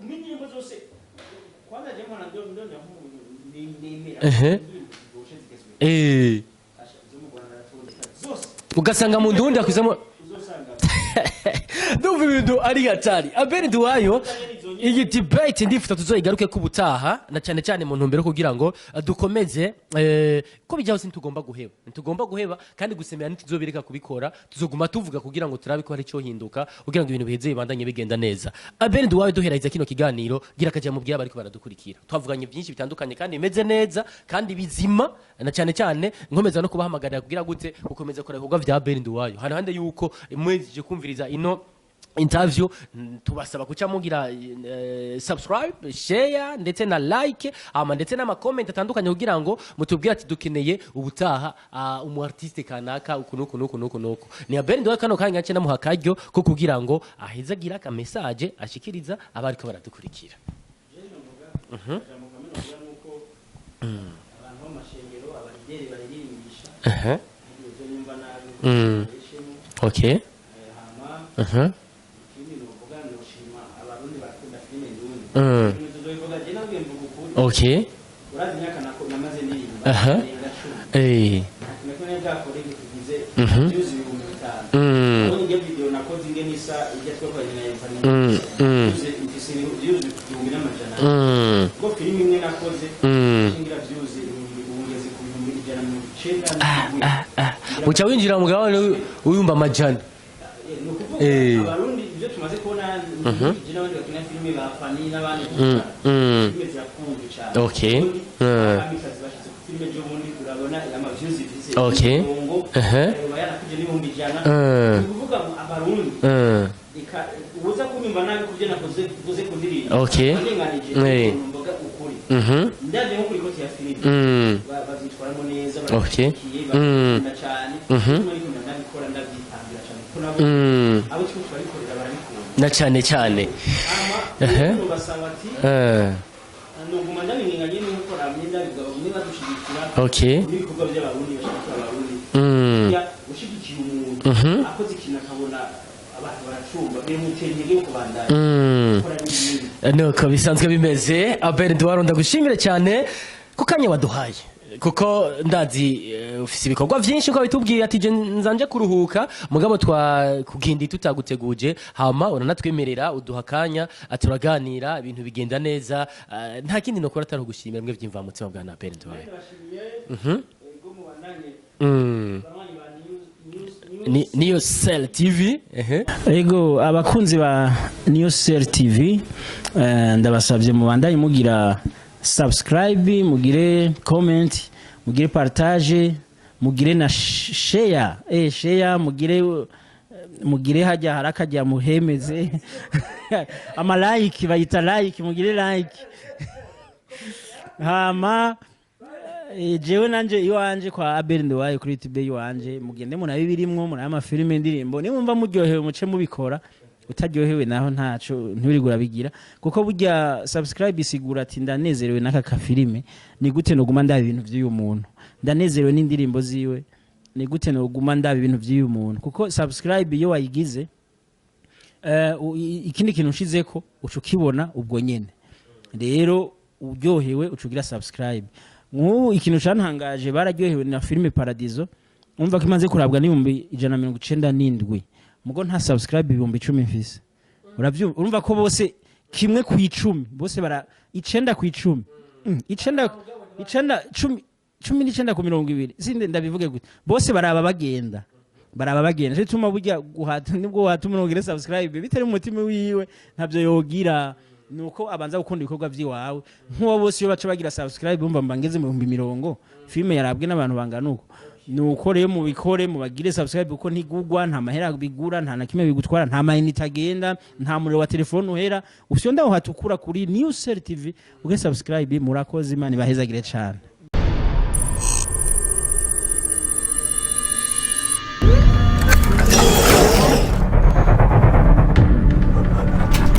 S2: Indirimbo zose kwanza je mpora ndondera nk'umuntu nemera indirimbo ziryoshe zigezweho. Asha, zo mu Rwanda aratondeka zose.
S1: Ugasanga mu ndundi akwizamo.
S2: Uzosanga
S1: Ndumva ibintu ari hatari. Abel Nduwayo, iyi debate ndifuta tuzoyigaruke ko ubutaha, na cyane cyane mu ntumbero yo kugira ngo dukomeze ko bijyaho. Ntitugomba guheba kandi gusemera ntituzobireka kubikora. Tuzoguma tuvuga kugira ngo turabe ko hari icyo hinduka, kugira ngo ibintu biheze bibandanye bigenda neza. Abel Nduwayo, duheraheza kino kiganiro, gira akaja mu bwira bariko baradukurikira. Twavuganye byinshi bitandukanye kandi bimeze neza kandi bizima, na cyane cyane nkomeza no kubahamagarira kugira gute gukomeza gukora ibikorwa vya Abel Nduwayo. Haruhande yuko mwejeje kumviriza ino interview, tubasaba kuca mugira subscribe, share ndetse na like, ama ndetse n'ama comment atandukanye, kugira ngo mutubwire ati dukeneye ubutaha umu artiste kanaka uku nuku nuku nuku nuku. Ni Abel Nduwayo kano kanya nce namuha akaryo ko kugira ngo ahezagira aka message ashikiriza abariko baradukurikira.
S2: Ijambo kamwe novuga nuko abantu b'amashengero, abalideri baririmbisha, ibyo nyumva nabi beshemo. Hama ikindi novuga, noshima Abarundi barakunda filime ndundi. Ibintu tuzobivuga, je nabwiye mvuga ukuri. Urazi imyaka namaze ndirimba? Irenga 10. Nta kintu na kimwe bwakora tugize views 5000. Ubundi njye video nakoze ingene isa ijya twakoranye na Evani, views mfise views 1400. Ubwo filime imwe nakoze shingira views ibihumbi, ubungeze ku 197.
S1: Uca winjira mu mugabane w'ibihumbi amajana.
S2: Ni ukuvuga Abarundi ibyo tumaze kubona, je n'abandi bakina filime ba Fani n'abandi, filime zirakunzwe cyane. Ubundi abamikazi bashize ku filime ejo bundi, urabona ama views ifise, imirongo uba yarakuje n'100,000. Ni ukuvuga ngo Abarundi, reka uza kunyumva nabi kubyo nakoze uvuze ku ndirimbo, wandenganije. Mvuga ukuri, ndabye nko kuri côté ya filime, bavyitwaramo neza, barashyigikiye, barakunda cyane. Ariko ndabikora ndabyitangira cyane kuko nabo abo turiko turabikorera barabikunda.
S1: Na cyane cyane.
S2: Hama rero basaba ati nuguma ndabinginganye nuko ramye ndabivuga, bamwe badushigikira n'ibikorwa by'Abarundi, bashigikira Abarundi. Ya ushigikiye umuntu akoze ikintu akabona abantu baracumba, bimutera intege yo kubandanya gukora n'ibindi.
S1: Nuko bisanzwe bimeze. Abel Nduwayo, ndagushimire cyane ku kanya waduhaye, kuko ndazi ufise ibikorwa vyinshi, uko bitubwiye ati je nzanje kuruhuka, mugabo twakugindi tutaguteguje, hama uranatwemerera uduha akanya, turaganira, ibintu bigenda neza. Nta kindi nokora atari ugushimira mwe vy'imvamutima bwa Abel Nduwayo.
S2: Ndabashimiye. Ego, mubandanye banywanyi ba news.
S1: Niyo Cell TV, ehe.
S2: Ego, abakunzi ba New Cell TV, ndabasabye mubandanye mugira subscribe, mugire comment, mugire partage, mugire na share, share, mugire hajya harakajya muhemeze ama like, bayita like, mugire like. Hama jewe nanje iwanje kwa Abel Nduwayo kuri YouTube iwanje, mugende munabe ibirimwo, murabe amafilime, indirimbo. Nimwumva muryohewe muce mubikora, utaryohewe naho ntaco ntiwirigura bigira, kuko burya subscribe isigura ati ndanezerewe n'aka kafilime, ni gute noguma ndaba ibintu vy'uyu muntu, ndanezerewe n'indirimbo ziwe. Ni gute noguma ndaba ibintu vy'uyu muntu? Kuko subscribe iyo wayigize, ikindi kintu nshizeko uca ukibona ubwo nyene. Rero uryohewe uca ugira subscribe. Nk'ubu ikintu cantangaje, bararyohewe na filime Paradiso. Umva ko imaze kurabwa n'197,000, mugo nta subscribe 10,000 mfise. Uravyumva? Urumva ko bose kimwe ku icumi, bose bara 9 ku 10, icenda icenda cumi 19 ku 20, sinde ndabivuge gute, bose baraba bagenda, baraba bagenda. Cyo tuma burya guhata, nibwo wahata umuntu ugire subscribe bitari mu mutima wiwe, ntabyo yogira. Nuko abanza gukunda ibikorwa by'iwawe. Nk'uwo bose iyo baca bagira subscribe, bumva mba ngeze mu 20,000, filime yarabwe n'abantu bangana uko. Nuko rero mubikore, mubagire subscribe, kuko ntigugwa, nta mahera bigura, nta na kimwe bigutwara, nta mayinite agenda, nta muriro wa telefone uhera. Ufyonda aho hatukura kuri New Cell TV uge subscribe. Murakoze, Imana ibahezagire cyane.